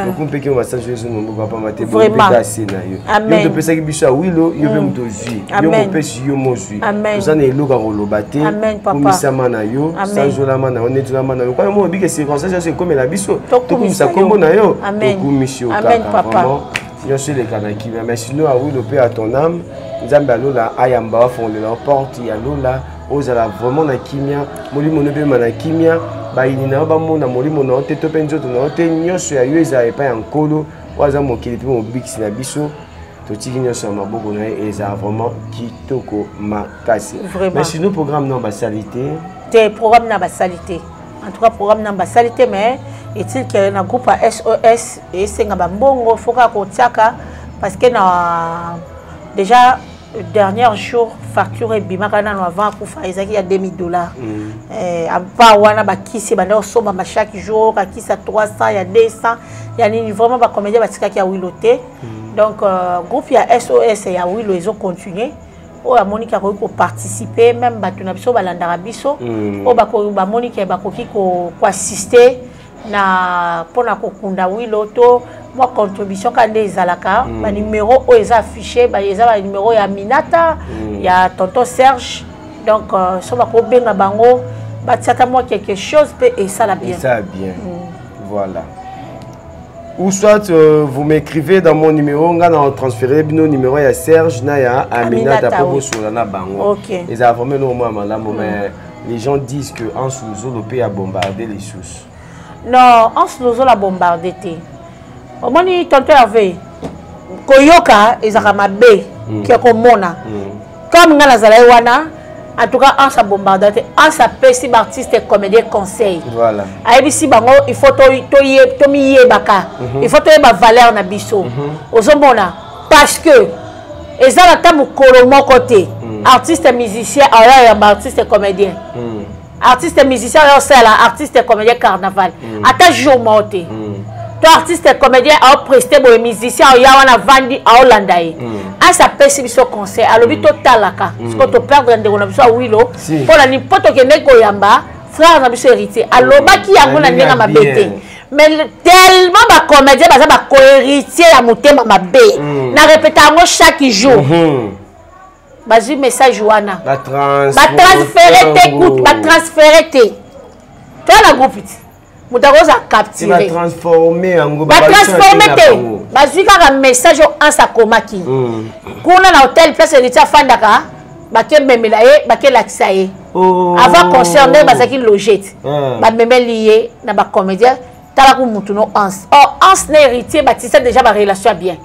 Lokumu mpe kino masanzo Yesu momboka, pamba te Vraiment. mpe ase na yo. Amen. Yo topesaki biso Awilo, yo mpe moto ozwi yo, Amen. mopesi yo, mozwi. Amen. Toza na eloko ya koloba te. Amen, papa. Komisama na yo, Amen. sanzolama na yo, netolama na yo. Kwana mo obike circonstance nyonso ekomela biso, Tokumisa tokumisa yo. nkombo na yo. Amen. Tokumisi yo Amen, kaka. papa. Vraiment, nyonso eleka na kimia. Mais sinon, Awilo, mpe à ton âme, Nzambe alola ayamba, afongolela porte ya lola, ozala vraiment na kimia, molimo no ebema na kimia, bayini na yo bamona molimo na yo te to mpe nzoto na yo te. Nyonso ya yo ezala epai ya Nkolo oyo aza mokili mpe mobikisi na biso. Totiki nyonso ya maboko na ye, ezala vraiment kitoko makasi. Vraiment. Mais sinon, programme na basali te? Te, programme na basali te. En tout cas, programme na basali te, mais est-il que na groupe ya SOS esenga bambongo, faut kaka kotiaka, parce que na déjà dernier jour, facture ebimaka nano avant akufa, ezalaki ya 2000 $. À part wana, bakisi ebanda kosombama chaque jour, kakisi ya 300, ya 200, ya nini. Vraiment, bacomédien batikaki ya Wilo te. Donc groupe ya SOS ya Wilo ezocontinue. Oyo amoniki akoki koparticipe, même bato na biso balandaka biso, oyo bamoniki bakoki koassiste na mpona kokunda Wilo, to mwa contribution kaka nde ezalaka. Banimero oyo eza affiché, eza banimero ya Minata, ya tonton Serge. Donc so bakobenga bango, batiata mwa quelque chose mpe esala bien. Ça bien. Voilà. Ou soit vous m'écrivez dans mon numéro, nga na transférer bino numéro ya Serge na ya Aminata Aminata, po oui. bosola na bango. Eza vraiment eloko moko ya malamu, mais les gens disent que Anse Luzolo mpe ya bombarder les sources. Non, Anse Lozola bombarde te. Omoni, tonton Hervé, koyoka ezalaka mabe ke komona. Comme nga nazala ye wana, en tout cas Anse abombarde te. Anse apesi baartiste comédien conseil. Ayebisi bango: il faut tomiyebaka, il faut toyeba valeur na biso. Ozomona, parce que eza na ta mokolo moko te artiste musicien aya yamba artiste comédien, artiste musicien oyo osala artiste comédien carnaval ata jour moko te, to artiste comédien aopreste boye, musicien oya wana avandi aolanda ye. Asi apesi biso conseil, alobi totalaka siko toperdre ndeko na biso Awilo. Si. Mpo na nini? Mpo tokendeki koyamba frère na biso Héritier. Alobaki yango na ndenge mabe te, mais tellement bacomédien baza bacohéritier ya motema mabe, na répéta yango chaque jour. Bazwi message wana, batransfere te kutu, batransfere te. Toya na groupe ti moto akozala capturé. Batransforme yango. Batransforme te, bazwi kaka message oyo Anse akomaki kuna na hotel place Héritier afandaka. Bakememela ye, bakelakisa ye avant concert ndenge bazalaki loge te. Bamemeli ye na bacomédien: "Tala ku mutu no Anse." Or Anse na Héritier batisa déjà barelation ya bien.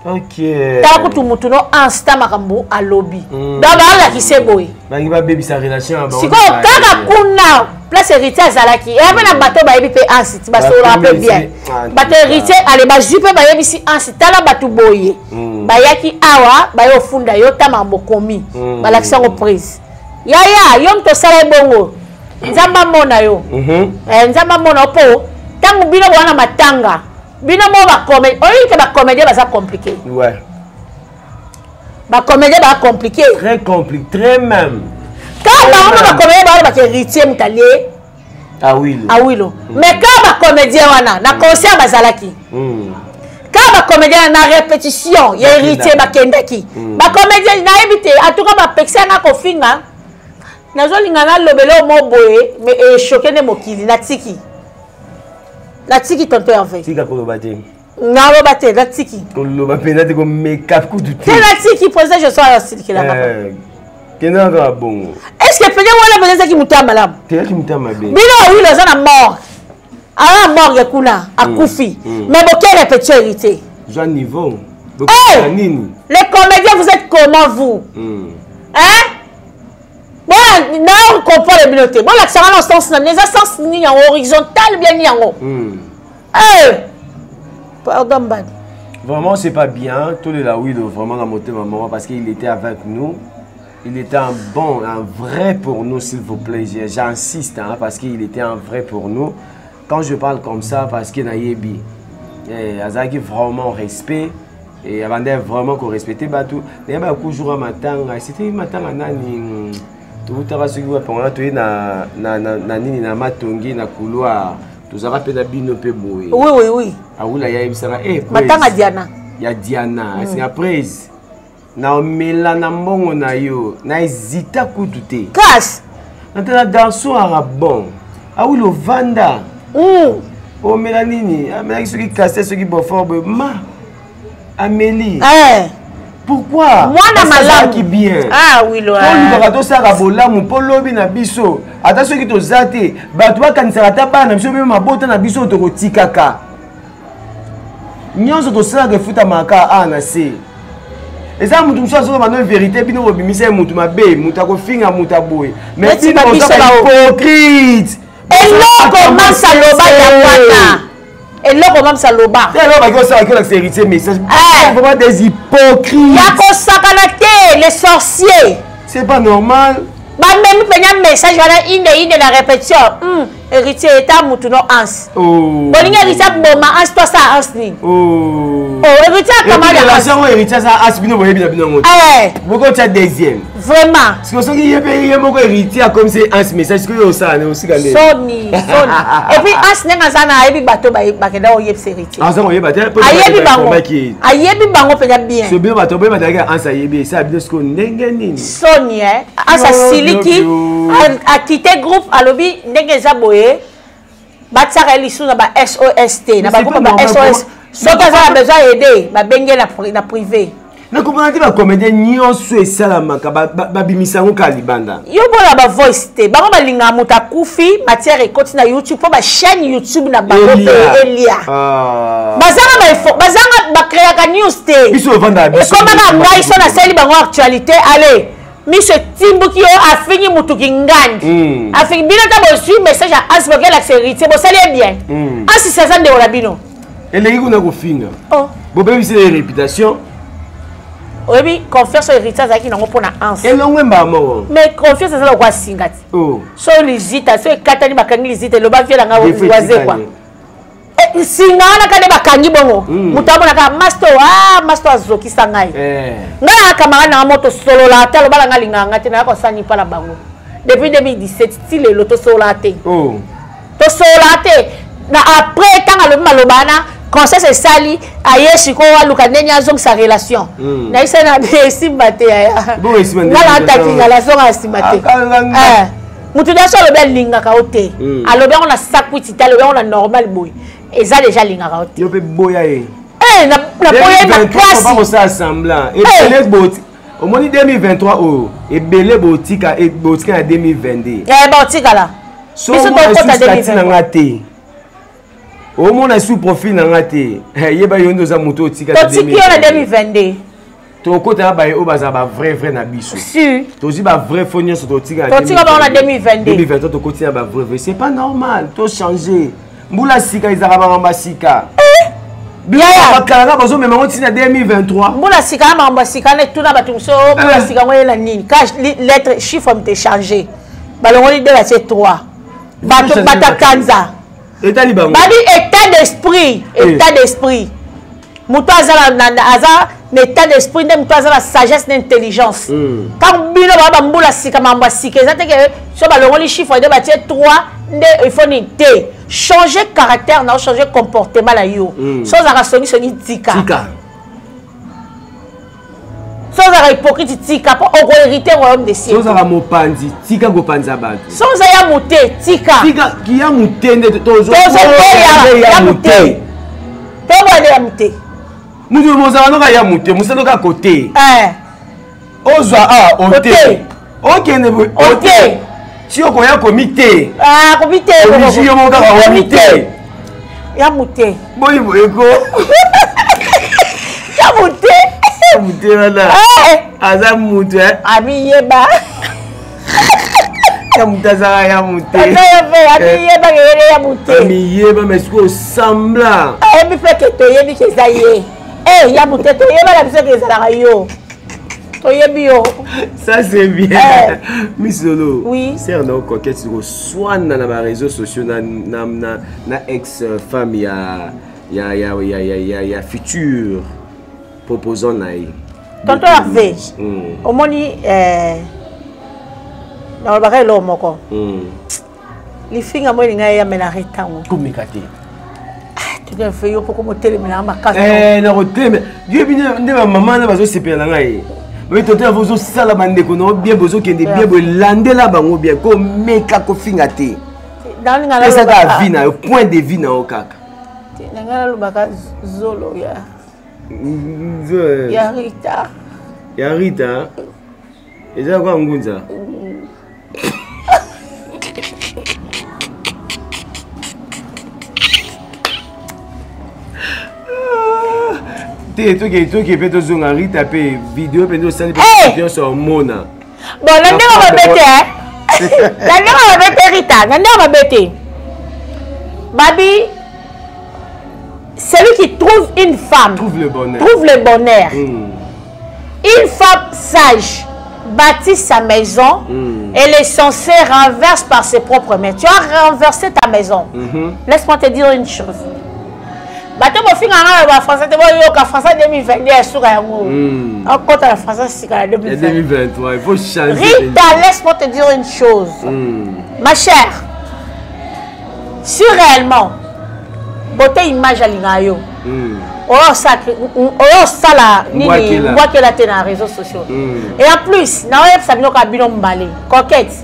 "Tala kutu mutu no Anse, ta makambo alobi." Donc baalakise boye. Bangi babebisa relation ya bango. Sikoyo kaka kuna place Héritier azalaki, eya mpe na bato bayebi mpe Anse ti basololaka mpe bien. Bato Héritier ale bazwi mpe bayebisi Anse: "Tala bato boye bayaki awa, baye ofunda yo, ta makambo komi." Balakisi yango prise. Yaya, yo moto osala ye bongo, Nzambe amona yo. Nzambe amona yo, mpo ntango bino bowana matanga, bino mo bacomédien, oyebi ke bacomédien baza compliqué. Bacomédien baza compliqué. Très compliqué, très même. Kaka bango mo bacomédien bawana baka Héritier moto alie Awilo. Awilo. Mais kaka bacomédien wana na concert bazalaki, kaka bacomédien na répétition ya Héritier bakendaki. Bacomédien, nayebi te, en tout cas bapekisa nga kofinga. Nazolinga nalobela oyo mo boye, mais echoke nde mokili. Natiki, Natiki tonton Hervé. Tika koloba te. Naloba te, natiki. Koloba mpenza te, komeka kutu te. Te, natiki, président Josué asilikela papa. Eh, kenda kaka bongo. Est ce que pene wana mpenza ezaki moto ya malamu? Te, ezaki moto ya mabe. Bino Awilo aza na morgue. Aza na morgue kuna, akufi. Mais boke répétition héritier. Zwa niveau. Hey! Nini? Les comédiens, vous êtes comment vous? Hein? Bon, na comprendre bino te. Bon, lakisaka na sens na bino, eza sens nini yango horizontal bien nini yango? Eh! Pardon Mbadi. Vraiment, c'est pas bien. Tout le Awilo, vraiment, dans mon maman, parce qu'il était avec nous. Il était un bon, un vrai pour nous, s'il vous plaît. J'insiste, hein, parce qu'il était un vrai pour nous. Quand je parle comme ça, parce qu'il nayebi. Eh, azalaki vraiment respect. Et abandait vraiment qu'on respectait bato. Nayeba toujours matanga. C'était matanga nani? Toutaka soki wapi wana toye na na na na nini na matongi na couloir. Tozalaka mpe na bino mpe boye. Oui, oui, oui. Awula yayebisaka eh, matanga Diana. Ya Diana, asinga praise. Na omela na mbongo na yo, na hésita kutu te. Cash. Natala garçon ara bon. Awula ovanda. Omela nini? Amelaki soki casse soki beaufort boye ma. Amélie. Eh. Pourquoi? Mwana malamu. Bien. Ah oui lo. Olukaka tosala bolamu mpo lobi na biso. Ata soki toza te, bato bakanisaka ata bana na biso mpe mabota na biso tokotikaka. Nyonso tosalaka efutamaka A na C. Eza mutu mosusu azoloba no vérité, bino bobimisa ye mutu mabe, mutu akofinga mutu aboye. Mais bino boza hypocrite. Eloko mamsa loba ya wana. Eloko mamsa loba. Te eloko baki osala ki olakisa héritier message. Eh. Vraiment des hypocrites. Ya kosakana te, les sorciers. C'est pas normal. Bamemi mpenza message wana inde inde na répétition. Héritier eta mutu no ans. Oh. Bolingi héritier aboma ans to asala ans nini? Oh. Oh, héritier akamata Et puis, relation oyo héritier aza as bino boyebi na bino yango te. Eh. Bokotia deuxième. Vraiment. Parce que soki ye mpe ye moko héritier akomisi ans message sikoyo osala ne osika nde. Soni, soni. Et puis ans ndenge aza na ayebi bato bakenda koyebisa héritier. Aza koyeba te, po Ayebi bango. informaki. Ayebi bango mpenza bien. So bino bato boyeba tayaki ans ayebi esala bino sikoyo ndenge nini? Soni, eh. Ans asiliki, Yo, yo. a quitté groupe, alobi ndenge eza boye. Batiaka ye lisusu na ba SOS te, na Mais ba c'est groupe pas ba normal, SOS. comment- Soki aza na besoin aider, babenge na privé. Na comprendre te ba comédien nyonso esalamaka, babimisa yango kaka libanda. Yo bola ba voice te, bango balingaka moto akufi, matière ekoti na YouTube po ba chaîne YouTube na bango Elia. pe Elia. Ah. Bazanga ba info, bazanga ba créaka news te. Biso ovanda biso. Ekomaka ngai so nasali bango actualité, allez. Miso etimbuki yo afingi mutu kingandi. Afingi bino ta bozwi message ya Asbog elakisa héritier, bosali ye bien. Asisi aza ndeko na bino. Eleki kuna kofinga. Oh. Bobebisi ye réputation. Oyebi confiance oyo héritier azalaki nango mpona Anse. Elongwe mbala moko. Mais confiance eza lokola singa ti. Oh. So lizita, so ekatani bakangi lizita, eloba vie nanga Défaut waze etikali. kwa. Eh, singa wana kande bakangi bongo. Moto amonaka master, ah, master azokisa ngai. Eh. Ngai na camarade nanga moto solola te, aloba nanga alingaka ngai te, nayaka kosala nini mpa na bango. Depuis 2017 ti lelo tosolola te. Oh. Tosolola te. Na après ntango alobi maloba wana, conscience esali, aye sikoyo aluka ndenge azongisa relation. Nayebisa na be esimba te yaya. Bongo esimba ndenge Nga na nini? ataki nga, nazonga na nsima te. Akanga nga. Eh. Moto nyonso alobi alingaka yo te. Alobi yango na sakwiti te, alobi yango na normal boye. Eza déjà alingaka yo te. Yo mpe boya ye. Eh, na boya ye makasi. 2023, bakosala semblant. Eh. Ebele boti. Omoni 2023 oyo, ebele botika, e, botika na 2022. Eh, botikala. So Biso omona tokota sous statut na 2023. nga te. Omona sous profil na nga te. Eh, yeba yo nde oza moto otika na Totiki yo na 2022. Tokota na baye oyo bazala ba vrai vrai na biso. Si. Tozwi ba vrai faux nyonso totika na Totika bango na 2022. 2023 tokoti na ba vrai vrai. C'est pas normal, to changer. Mbula sika ezalaka makambo ya sika. Eh! Yaya. Bakalaka bazomema yango ntina 2023. Mbula sika ya makambo ya sika na etuna bato mosusu, oh, mbula Eh. sika yango eyela nini? Ka lettre chiffre moto echange. Balongoli 2 batie 3. Bato Changer batakanza. Etali bango. Babi état d'esprit, Eh. état d'esprit. Moto aza na, na, aza na état d'esprit nde moto aza na sagesse na intelligence. Ntango bino ba ba mbula sika makambo ya sika eza te ke so balongoli chiffre nde batie 3 nde il faut nini te. Changer caractère na yo, changer comportement na yo. So ozalaka songi songi tika. Tika. So ozalaka hypocrite, tika, mpo okohérite royaume de ciel. So ozalaka mopanzi, tika kopanza bato. So oza ya mote, tika. Tika kiya mote nde tozoteya ya mote. Tobwande ya mote. Moto mozala noka ya mote, mosala noka kote. Eh. Ozwa a ote. Okende boye ote. Ti okoya komi te. Ah, komi te. Omiji yo moko kaka omi te. Ya mote. Boyi boye ko. Ya mote. Ya mote wana. Eh. Aza mutu eh. Amiyeba. Ya mote azaka ya mote. Amiyeba keyele ya mote. Amiyeba mais sikoyo semblant. Ayebi mpe ke toyebi ke eza ye. Eh, ya mote toyeba na biso ke ezalaka yo. Toyebi yo. Ça c'est bien. Eh. Miss Lolo. Oui. Sœur na coquette koswana na ba réseaux sociaux na na na, na ex femme ya ya ya ya ya ya, ya futur proposant na ye. Tonton Hervé. Omoni eh nalobaka eloko moko. Lifinga moi elinga eyamela retango. Komeka te. Tonton Hervé, yo poko motelemela makasi. Eh, na kotelema. Yo bino nde ba mama na bazosepela na ngai. Oye tonton Hervé, ozosala bandeko na yo bien, bozokende bien, bolandela bango bien, komeka kofinga te. Pesaka vie na yo, point de vie na yo kaka. Na ngai nalobaka zolo ya ya Rita. Ya Rita? Eza kwa ngunza. Te toke toke mpe tozonga Rita mpe video mpe nde osali mpe nyonso omona. Bon, na ndenge mabe te, na ndenge mabe te Rita, na ndenge mabe te. Babi, celui qui trouve une femme trouve le bonheur. Trouve le bonheur. Une femme sage bâtit sa maison. Elle est censée renverser par ses propres mains. Tu as renversé ta maison. Laisse-moi te dire une chose. Bato bofinga nga ba français te, boyoka français 2022 ya suka yango. Akota na français sika na 2023, il faut changer. Rita, laisse-moi te dire une chose. Ma chère, si réellement beauté image alinga yo, oyo osala nini, mbwakela te na réseaux sociaux. Et en plus, naoyebisa bino kaka bino mbale, coquette,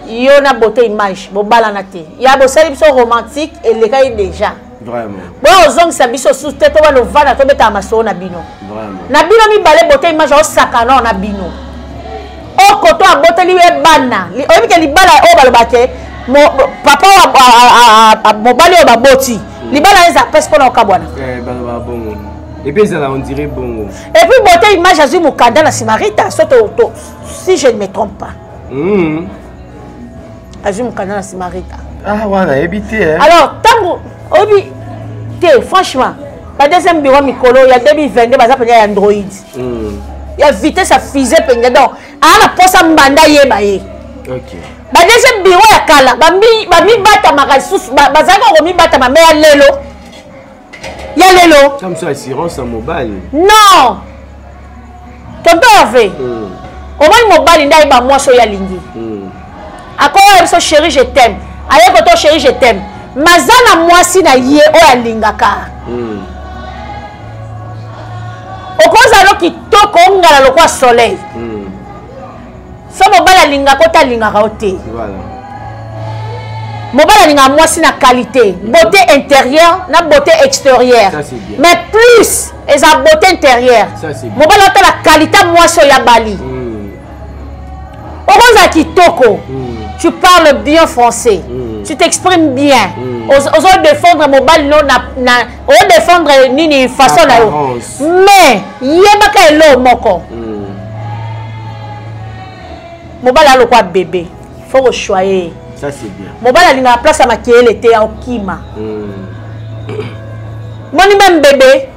yo na beauté image bobalana te. Ya bosali biso romantique elekaki déjà. Vraiment. Boyo ozongisa biso susu te, to bana ovanda tobetaka masolo na bino. Vraiment. Na bino mibale beauté image osaka no na bino. Okoto aboteli ye bana. Oyebi ke libala oyo balobake papa mobali oyo baboti. Libala eza pesi mpona okabwana. Eh, baloba bongo. Et puis ezala on dirait bongo. Et puis beauté image azwi mokanda na nsima Rita, so to, to, si je ne me trompe pas. Azwi mokanda na nsima Rita. Ah, wana yebi te, hein. Alors, tango oyebi te, franchement, ba deuxième bureau mikolo ya 2022 baza mpenza ya Android. Ya vitesse ya fusée mpenza, donc aa na posa mbanda yeba ye. Ba deuxième bureau ya kala, bamibatamaka lisusu, bazalaki komibatama, mais ya lelo. Ya lelo. Ça me fait assurance ya mobali. Non. Tonton Hervé. Omoni mobali nde ayeba mwasi oyo alingi. Akoya biso chérie je t'aime. Aye koto chérie je t'aime. Maza na mwasi na ye oyo alingaka. Okozala no kitoko ongala lokwa soleil. So mobali alingaka ota alingaka yo te. Mobali alingaka mwasi na qualité, beauté intérieure na beauté extérieure. Ça, c'est bien. Mais plus eza beauté intérieure. Ça, c'est bien. Mobali otala qualité mwasi oyo abali. Okozala kitoko. Tu parles bien français. Tu t'exprimes bien. Ozo défendre mobali no na, na ozo défendre nini façon na yo. Apparence. Mais yebaka elo moko. Mobali alokwa bébé. Faut ko choyer. Ça c'est bien. Mobali alingaka place ya makeyele te ya okima. Moni même bébé.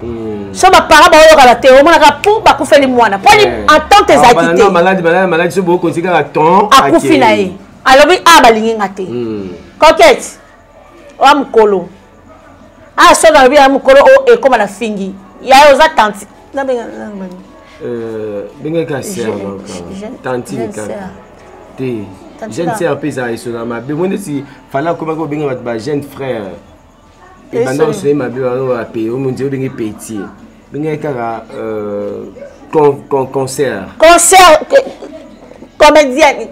So ba parents ba oyoka te, omonaka pou bakufeli mwana. Poni entente ezalaki te. Non, malade, malade, malade, so boko kontika ton. Akufi na ye. Alobi a balingi nga te. Coquette. Oa mukolo. Ah so na lobi ya mukolo o ekoma na fingi. Ya oza tanti. Na benga na benga. Benga ka sœur donc. Tantine ka. Te. Jeune sœur pe za esona mabe. Moi ndeti fala koma ko benga ba jeune frère. Et banda osone mabe ba ba pe, o monzi o benga petit. Benga kaka Con, con, concert. Concert. Comédienne.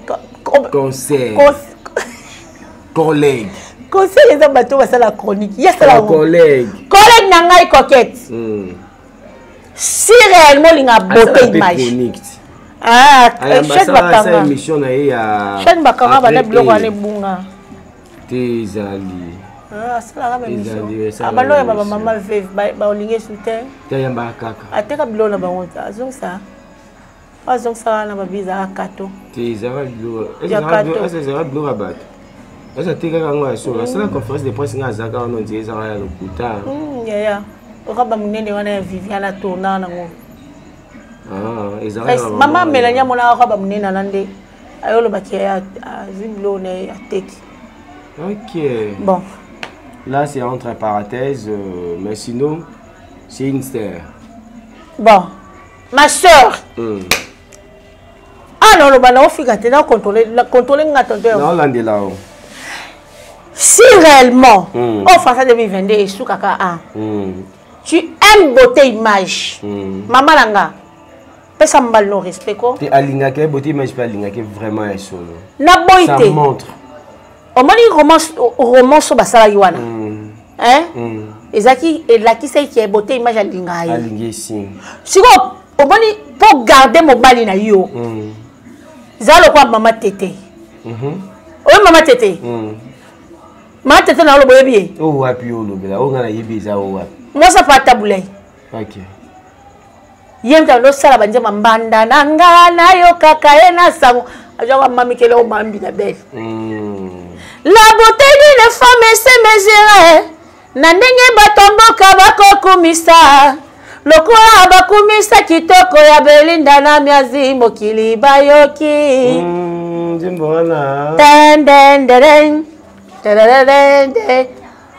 Concert. Collègue. Conseil eza bato basala chronique. Ya sala collègue. Collègue na ngai coquette. Si réellement olinga beauté image. Chronique. Ah, chaîne bakanga. émission na ye ya chaîne bakanga bana biloko wana ebunga. Te ezali. Ah, asalaka bamission. Abanda oyamba bamama veve baolingi esu te. Te ayambaka kaka. Ateka biloko na bango te azongisa. Azongisaka na babi ezalaka kato. Te ezalaka biloko. Ezalaka biloko ya bato. Eza atekaka yango ya solo. Asala conférence de presse nga azalaka wana ondire ezalaka ya lokuta. Yaya. Okaba monene wana ya Viviane atourna nango. Ah, mama Melanie amonaka kaba monene wana nde ayolobaki azwi biloko na ye ateki. Ok. Bon. Là, c'est entre parenthèses, mais sinon, c'est une star. Bon. Ma soeur. Ah non, loba na ofika te na contrôler, contrôler nga tonton. Na olandela o. Si réellement, oh français 2022 esukaka a. Tu aimes beauté image. Mama nanga. Pesa mbali no respect ko. Te alingaka ye beauté image pe alingaka vraiment ya solo. Na boyi te. Ça montre. Omoni romance romance basalaki wana. Hein? Ezaki elakisaki ke beauté image alingaka ye. Alingi si. Siko omoni po garder mobali na yo. Zala lokola mama tete. Oyo mama tete. Mama tete na olobo yebi ye. O wapi olobela o nga na yebi eza o wapi. Mwasa pa tabulai. OK. Ye mta nosala banzemba mbanda na nga nayokaka ye na sango azwaka mamikele o mambi na bele. La beauté d'une femme se mesure na ndenge bato mboka bakokumisa lokola bakumisa kitoko ya Belinda na miazi mokili bayoki. Nzembo wana. Tendenderen, tedededende.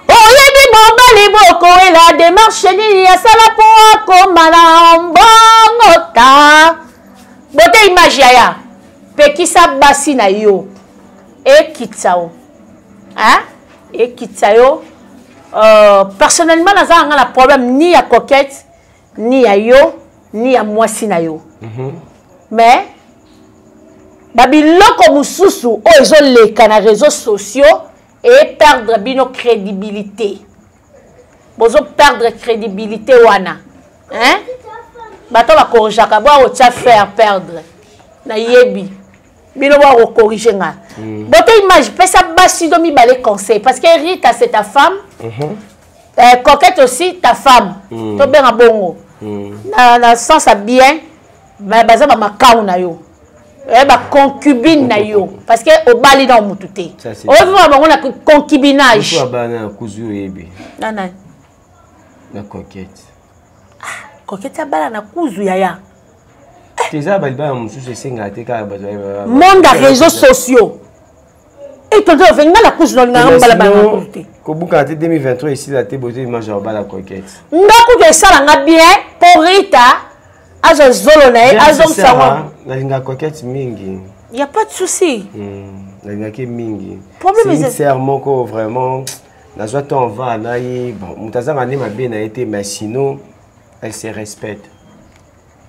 Oyebi mobali bokowela démarche nini asala po akoma na mbongo ta. Beauté image yaya. Pekisa basi na yo. Ekitsa o. Hein? Ekitsa yo. Personnellement naza nga na problème ni ya coquette ni ya yo ni ya mwasi na yo. Mais babiloko mususu oyo ezoleka na réseaux sociaux et perdre bino crédibilité. Bozo perdre crédibilité wana. Hein? Bato ba corrigeaka bo otia faire perdre. Na yebi. Bino bo ko corriger nga. Beauté image pesa basi do mibale conseil parce que Rita c'est ta femme. Coquette aussi ta femme. To benga bongo. Na sens à bien ba baza ba makau na yo. Ba concubine na yo parce que obali na mutu te. Oyo bango na concubinage. Ko bana kuzu yebi. Na na. Na coquette. Ah, coquette abala na kuzu yaya. Teza ba libala mususu esenga te kaka bato ba monde ya réseaux sociaux. Et tonton ofe nga na kuzu na linga mbala bana na kuzu te. Kobuka te 2023 esila te beauté image ya bala coquette. Nga kutu esala nga bien pour Rita azo zolo na ye, azo msango. Nalinga coquette mingi. Y a pas de souci. Nalingaki mingi. Problème C'est une sœur moko vraiment nazwa temps va na ye bon moto azanga nde mabe na ye te mais sinon elle se respecte.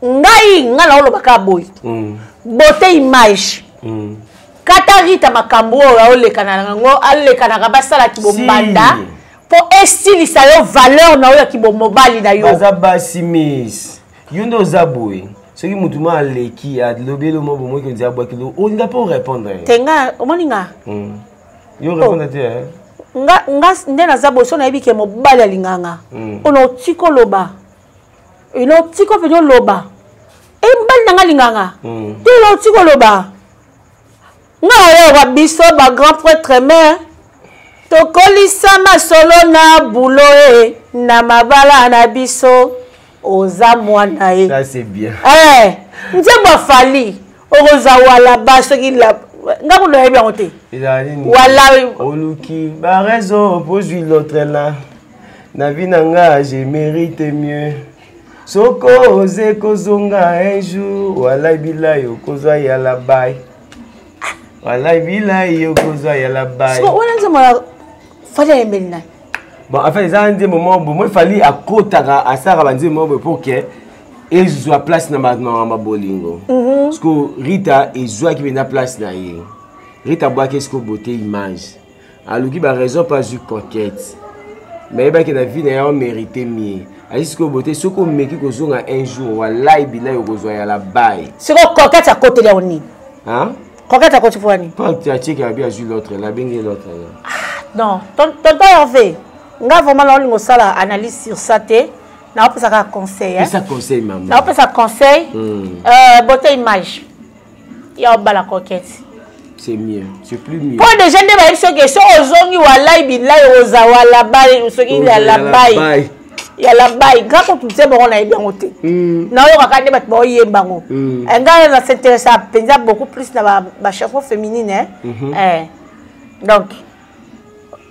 Ngai nga na olobaka boye. Beauté image. Kata Rita makambo oyo aolekana nango, alekanaka basalaki bombanda po esilisa yo valeur na oyo ya kibomobali na yo. Baza basi miss. Yo nde oza boye. Soki mutu ma aleki alobeli mo bomoki onzi abwaki lo olinga mpo répondre. Te nga omoni nga? Yo répondre te, hein? Nga, nga nde naza boye so nayebi ke mobali alingaka nga. Ono otiki oloba. Eno otiki mpenza oloba. E mobali na nga alingaka nga. Te eno otiki oloba. Nga oyo biso ba grand prêtre mais tokolisa masolo na bulo e na mabala na biso oza mwana ye. Ça c'est bien. Eh, nzembo afali okoza wala ba soki la nga kuna yebi yango te. Ezali nini? Wala oluki ba raison pozwi l'autre là. Na vie na nga je mérite mieux. Soko oze kozonga un jour wala bilayo kozwa ya la bay. Wala bilayo kozwa ya la bay. Siko wana nzembo ya Fally ayembeli nani? Bon, en fait, eza nzembo moko boye. Moi, Fally akotaka, asalaka ba nzembo moko boye pour que Ezwa place na makambo bolingo. Parce que Rita ezwaki mpenza place na ye. Rita abwaki esiko beauté image. Aluki ba raison pas azwi coquette. Mais ayebaki na vie na ye amérite mieux. Ayi sikoyo beauté soki omeki kozonga un jour walai bilai okozwa ya la baille. Sikoyo coquette akoteli yango nini? Hein? Coquette akoti mpo nini? Mpo atieki abi azwi l'autre la abengi l'autre la. Ah, non, tonton Hervé, nga vraiment naolinga osala analyse sur ça te. Naopesa kaka conseil. Pesa conseil maman. Naopesa conseil. Beauté image. Ya obala coquette. C'est mieux, c'est plus mieux. Po déjà nde bayebi soki soki ozongi walai bilai oza wala bai soki ya la bai. Ya la bai nga kutu nzembo yango nayebi yango te. Naoyokaka nde bato baoyemba yango. Nga na s'intéresse mpenza beaucoup plus na ba chanson féminine. Hein. Donc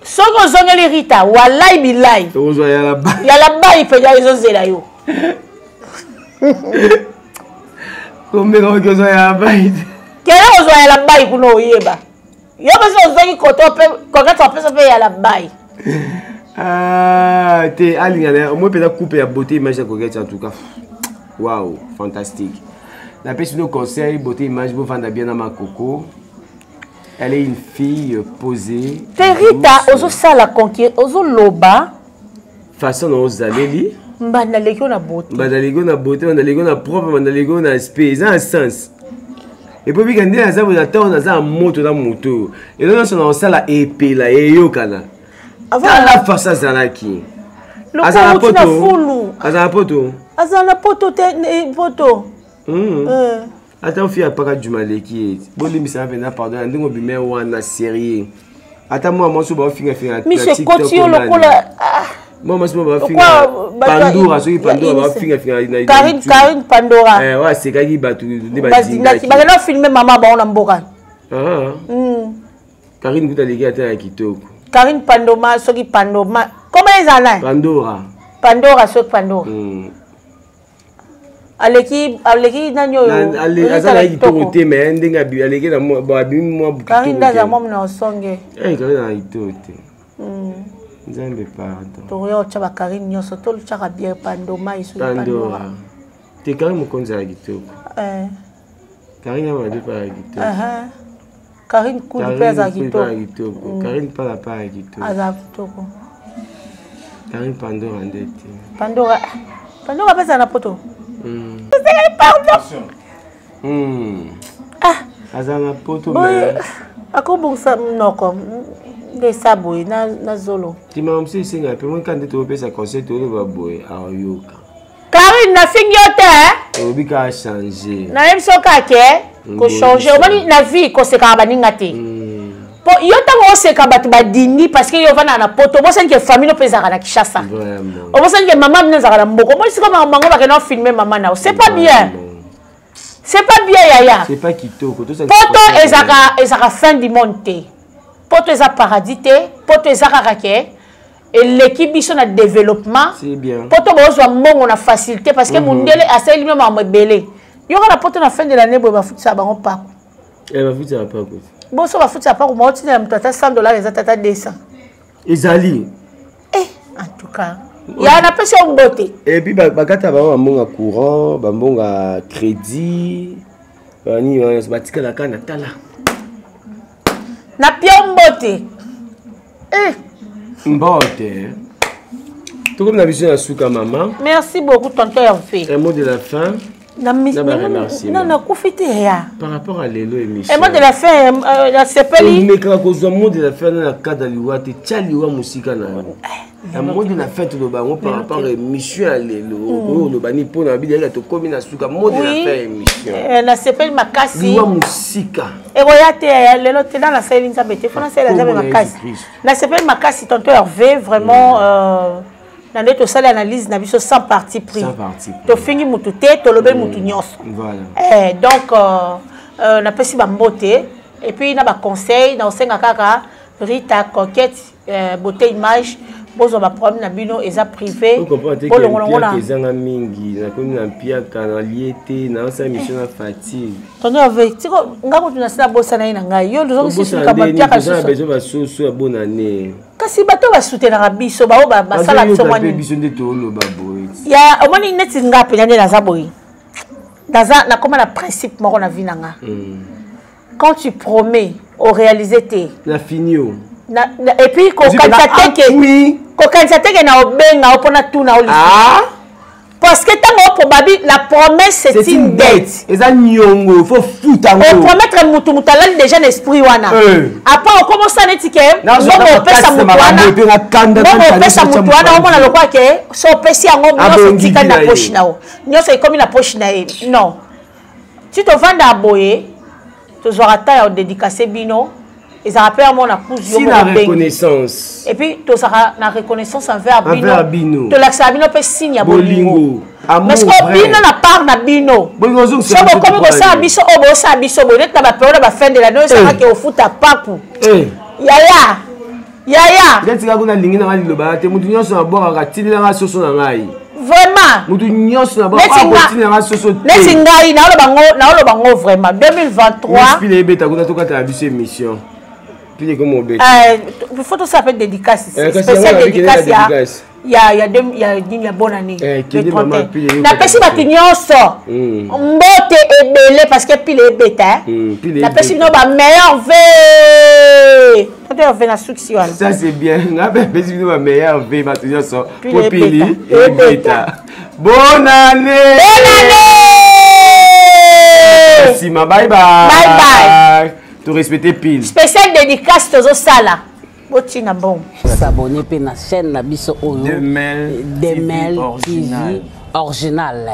soki ozongeli Rita walai bilai. Ozwa ya la bai. Ya la bai mpenza ezozela yo. Komeka oki ozwa ya la bai. Kele ozwa ya la bai kuna oyeba. Yo mpe ozwaki koto mpe kokati apesa mpe ya la bai. Ah, te alinga na moi mpenza coupe ya beauté image ya coquette en tout cas. Waouh, fantastique. Napesi bino conseil beauté image bovanda bien na makoko. Elle est une fille posée. Te Rita ozosala conquérir ozoloba façon na ozaleli mbanda leki na beauté. Mbanda leki na beauté, mbanda leki na propre, mbanda leki na aspect, eza na sens. Et puis bika nde aza boye na ntango naza na moto na moto oyo elo nyonso na kosala epela eyokana. Tala façon azalaki. Azala na poto. Azala na poto. Azala na poto te poto. Ata ofi apaka juma leki ye. Bolimbisa mpenza pardon na ndenge obime wana sérieux. Ata mwa mwasi oyo baofingafinga miso ekoti yo lokola mwa mwasi oyo baofinga Pandora soki Pandora baofingafinga na Karine, Karine Pandora. Oyo asekaki bato nde bazindaki. Bakenda filmer mama bango na mboka. Karine kuta aleki ata ya kitoko. Karine Pandoma soki Pandoma. Comment ezala? Pandora. Pandora soki Pandora. Aleki aleki nani oyo? Aza na kitoko te mais ndenge aleki na abimi mwa kitoko. Karine aza mwa na osonge. Eh Karine na kitoko te. Nzambe pardon. Tokoya otya ba Karine nyonso tolutiaka bien Pandoma iso Pandora. Te Karine mokonzi ya kitoko. Karine amadi pa ya kitoko. Karine Kudu mpe aza kitoko. Karine Pala pa ya kitoko. Aza kitoko. Karine Pandora nde te. Pandora. Pandora mpe aza na poto. Pardon. Ah. Aza na poto mais akobongisa monoko nde esa boye na zolo. Tima mosusu esengaka mpe monika nde topesa conseil toloba boye ayoka. Karine nafingi yo te. Olobi kaka changer. Nayebi so kaka ke kochanger omoni na vie kosekaka baninga te. Po yo ntango oseka bato badindi parce que yo ovandaka na poto obosani ke famille mpe ezalaka na Kinshasa. Obosani ke mama bino ezalaka na mboka. Omoni sikoyo makambo yango bakenda ofilme mama na yo. C'est pas bien. C'est pas bien yaya. C'est pas kitoko. Poto ezalaka ezalaka fin du monde te. Poto eza paradis te. Poto eza kaka ke eleki biso na développement. C'est bien. Poto bozwa mbongo na facilité parce que mundele asali bino makambo ebele. Yoka na poto na fin de l'année boye bafutisa bango pako. Eh bafutisa pako. Boso bafutisa pako maotinela moto ata $100 eza tata 200. Ezali. Eh en tout cas. Ya na pesi yo mbote. Et puis bakata bango bambonga courant, bambonga crédit. Bani batikalaka na tala. Na pio mbote. Eh. Mbote. Tokomi na biso na suka mama. Merci beaucoup tonton Hervé. Un mot de la fin. Na na nakufi te ya. Par rapport à lelo émission. Un mot de la fin na sepeli. Mekaka kozwa mot de la fin na cadre liwa te tia liwa mosika na yo. Un mot de la fin toloba yango par rapport à émission ya lelo. Oyo oloba ni mpona bidela tokomi na suka mot de la fin émission. Na sepeli makasi. Liwa mosika. Ekoya te ya lelo te na nasaleli Nzambe te. Fo nasalela Nzambe makasi. Na sepeli makasi tonton Hervé vraiment na nde tosali analyse na biso sans parti pris. Tofingi mutu te, tolobeli mutu nyonso. Donc napesi ba mbote et puis na ba conseil na osenga kaka Rita Coquette beauté image bozwa ba problème na bino eza privé. Bolongola ngo na ezanga mingi nakomi na mpiaka na lie te na osala mission na fatigue. Tonton Hervé tiko nga kutu na sila bosana ye na ngai yo tozongisi likambo ya mpiaka lisusu. Besoin ba soso ya bonne année. Kasi bato basutenaka biso, bao basala biso mwa nini? Biso nde toloba boye. Ya omoni neti nga mpenza nde naza boye, naza nakoma na principe moko na vie na nga. Quand tu promets, oréalise te. Na fini yo. Et puis kokanisa te ke, kokanisa te ke na obenga o mpona tuna o lisusu. Ah? Parce que ntango oprobabi, la promesse, c'est une dette. Eza niongo, faut futa yango. Opromettre mutu, mutu alali déjà na esprit wana. Après okomosala neti ke mbongo opesa mutu wana, mbongo opesa mutu wana, omona lokwa ke so opesi yango nyonso etikali na poche na yo, nyonso ekomi na poche na ye. Non, ti tovanda boye, tozwaka ta ya odédicace bino, ezalaka mpe amona kuzu yo Si na reconnaissance. Et puis tozalaka na reconnaissance envers Envers bino. Bino. Tolakisaka bino mpe signe ya bolingo. Bolingo. Amour Mais sikoyo vrai. bino, na part na bino, Bolingo ozongisela so biso bokomi tokola kosala nini? biso oyo bosala biso boye, neti na baperiode ya bafin de l'année, oyo ezalaka ofuta paku. Yaya, yaya. Neti kaka kuna alingi na ngai liloba te, motu nyonso nabwakaka tindela ngai soso na ngai. Vraiment. Motu nyonso Neti nga- nabwakatindela ngai soso te. Neti ngai naoloba ngo vraiment, 2023. Pile ebeta kuna, tokatala biso émission, pile ekoma obeta. Faut tosala mpe dédicace. Eh, kasi Spécial yango nabiki dédicace nde ya na dédicace. ya nini, ya bonne année. Eh, Le kende mama, 31. pile eyokaka Napesi bato biso. nyonso mbote ebele, parce que pile ebeta. Pile Napesi ebeta. bino bameilleurs vœux, tonton Hervé, na suksi wana. Ça, c'est bien. Nga mpe apesi bino bameilleurs vœux, bato nyonso. Pile po pili ebeta. ebeta. Bonne année. Bonne année. Nsima, bye bye. Bye bye. Torespecte pile. Spécial dédicace tozosala, botina mbongo. S'abonner mpe na chaîne na biso oyo. Demel Demel TV TV Original. Original.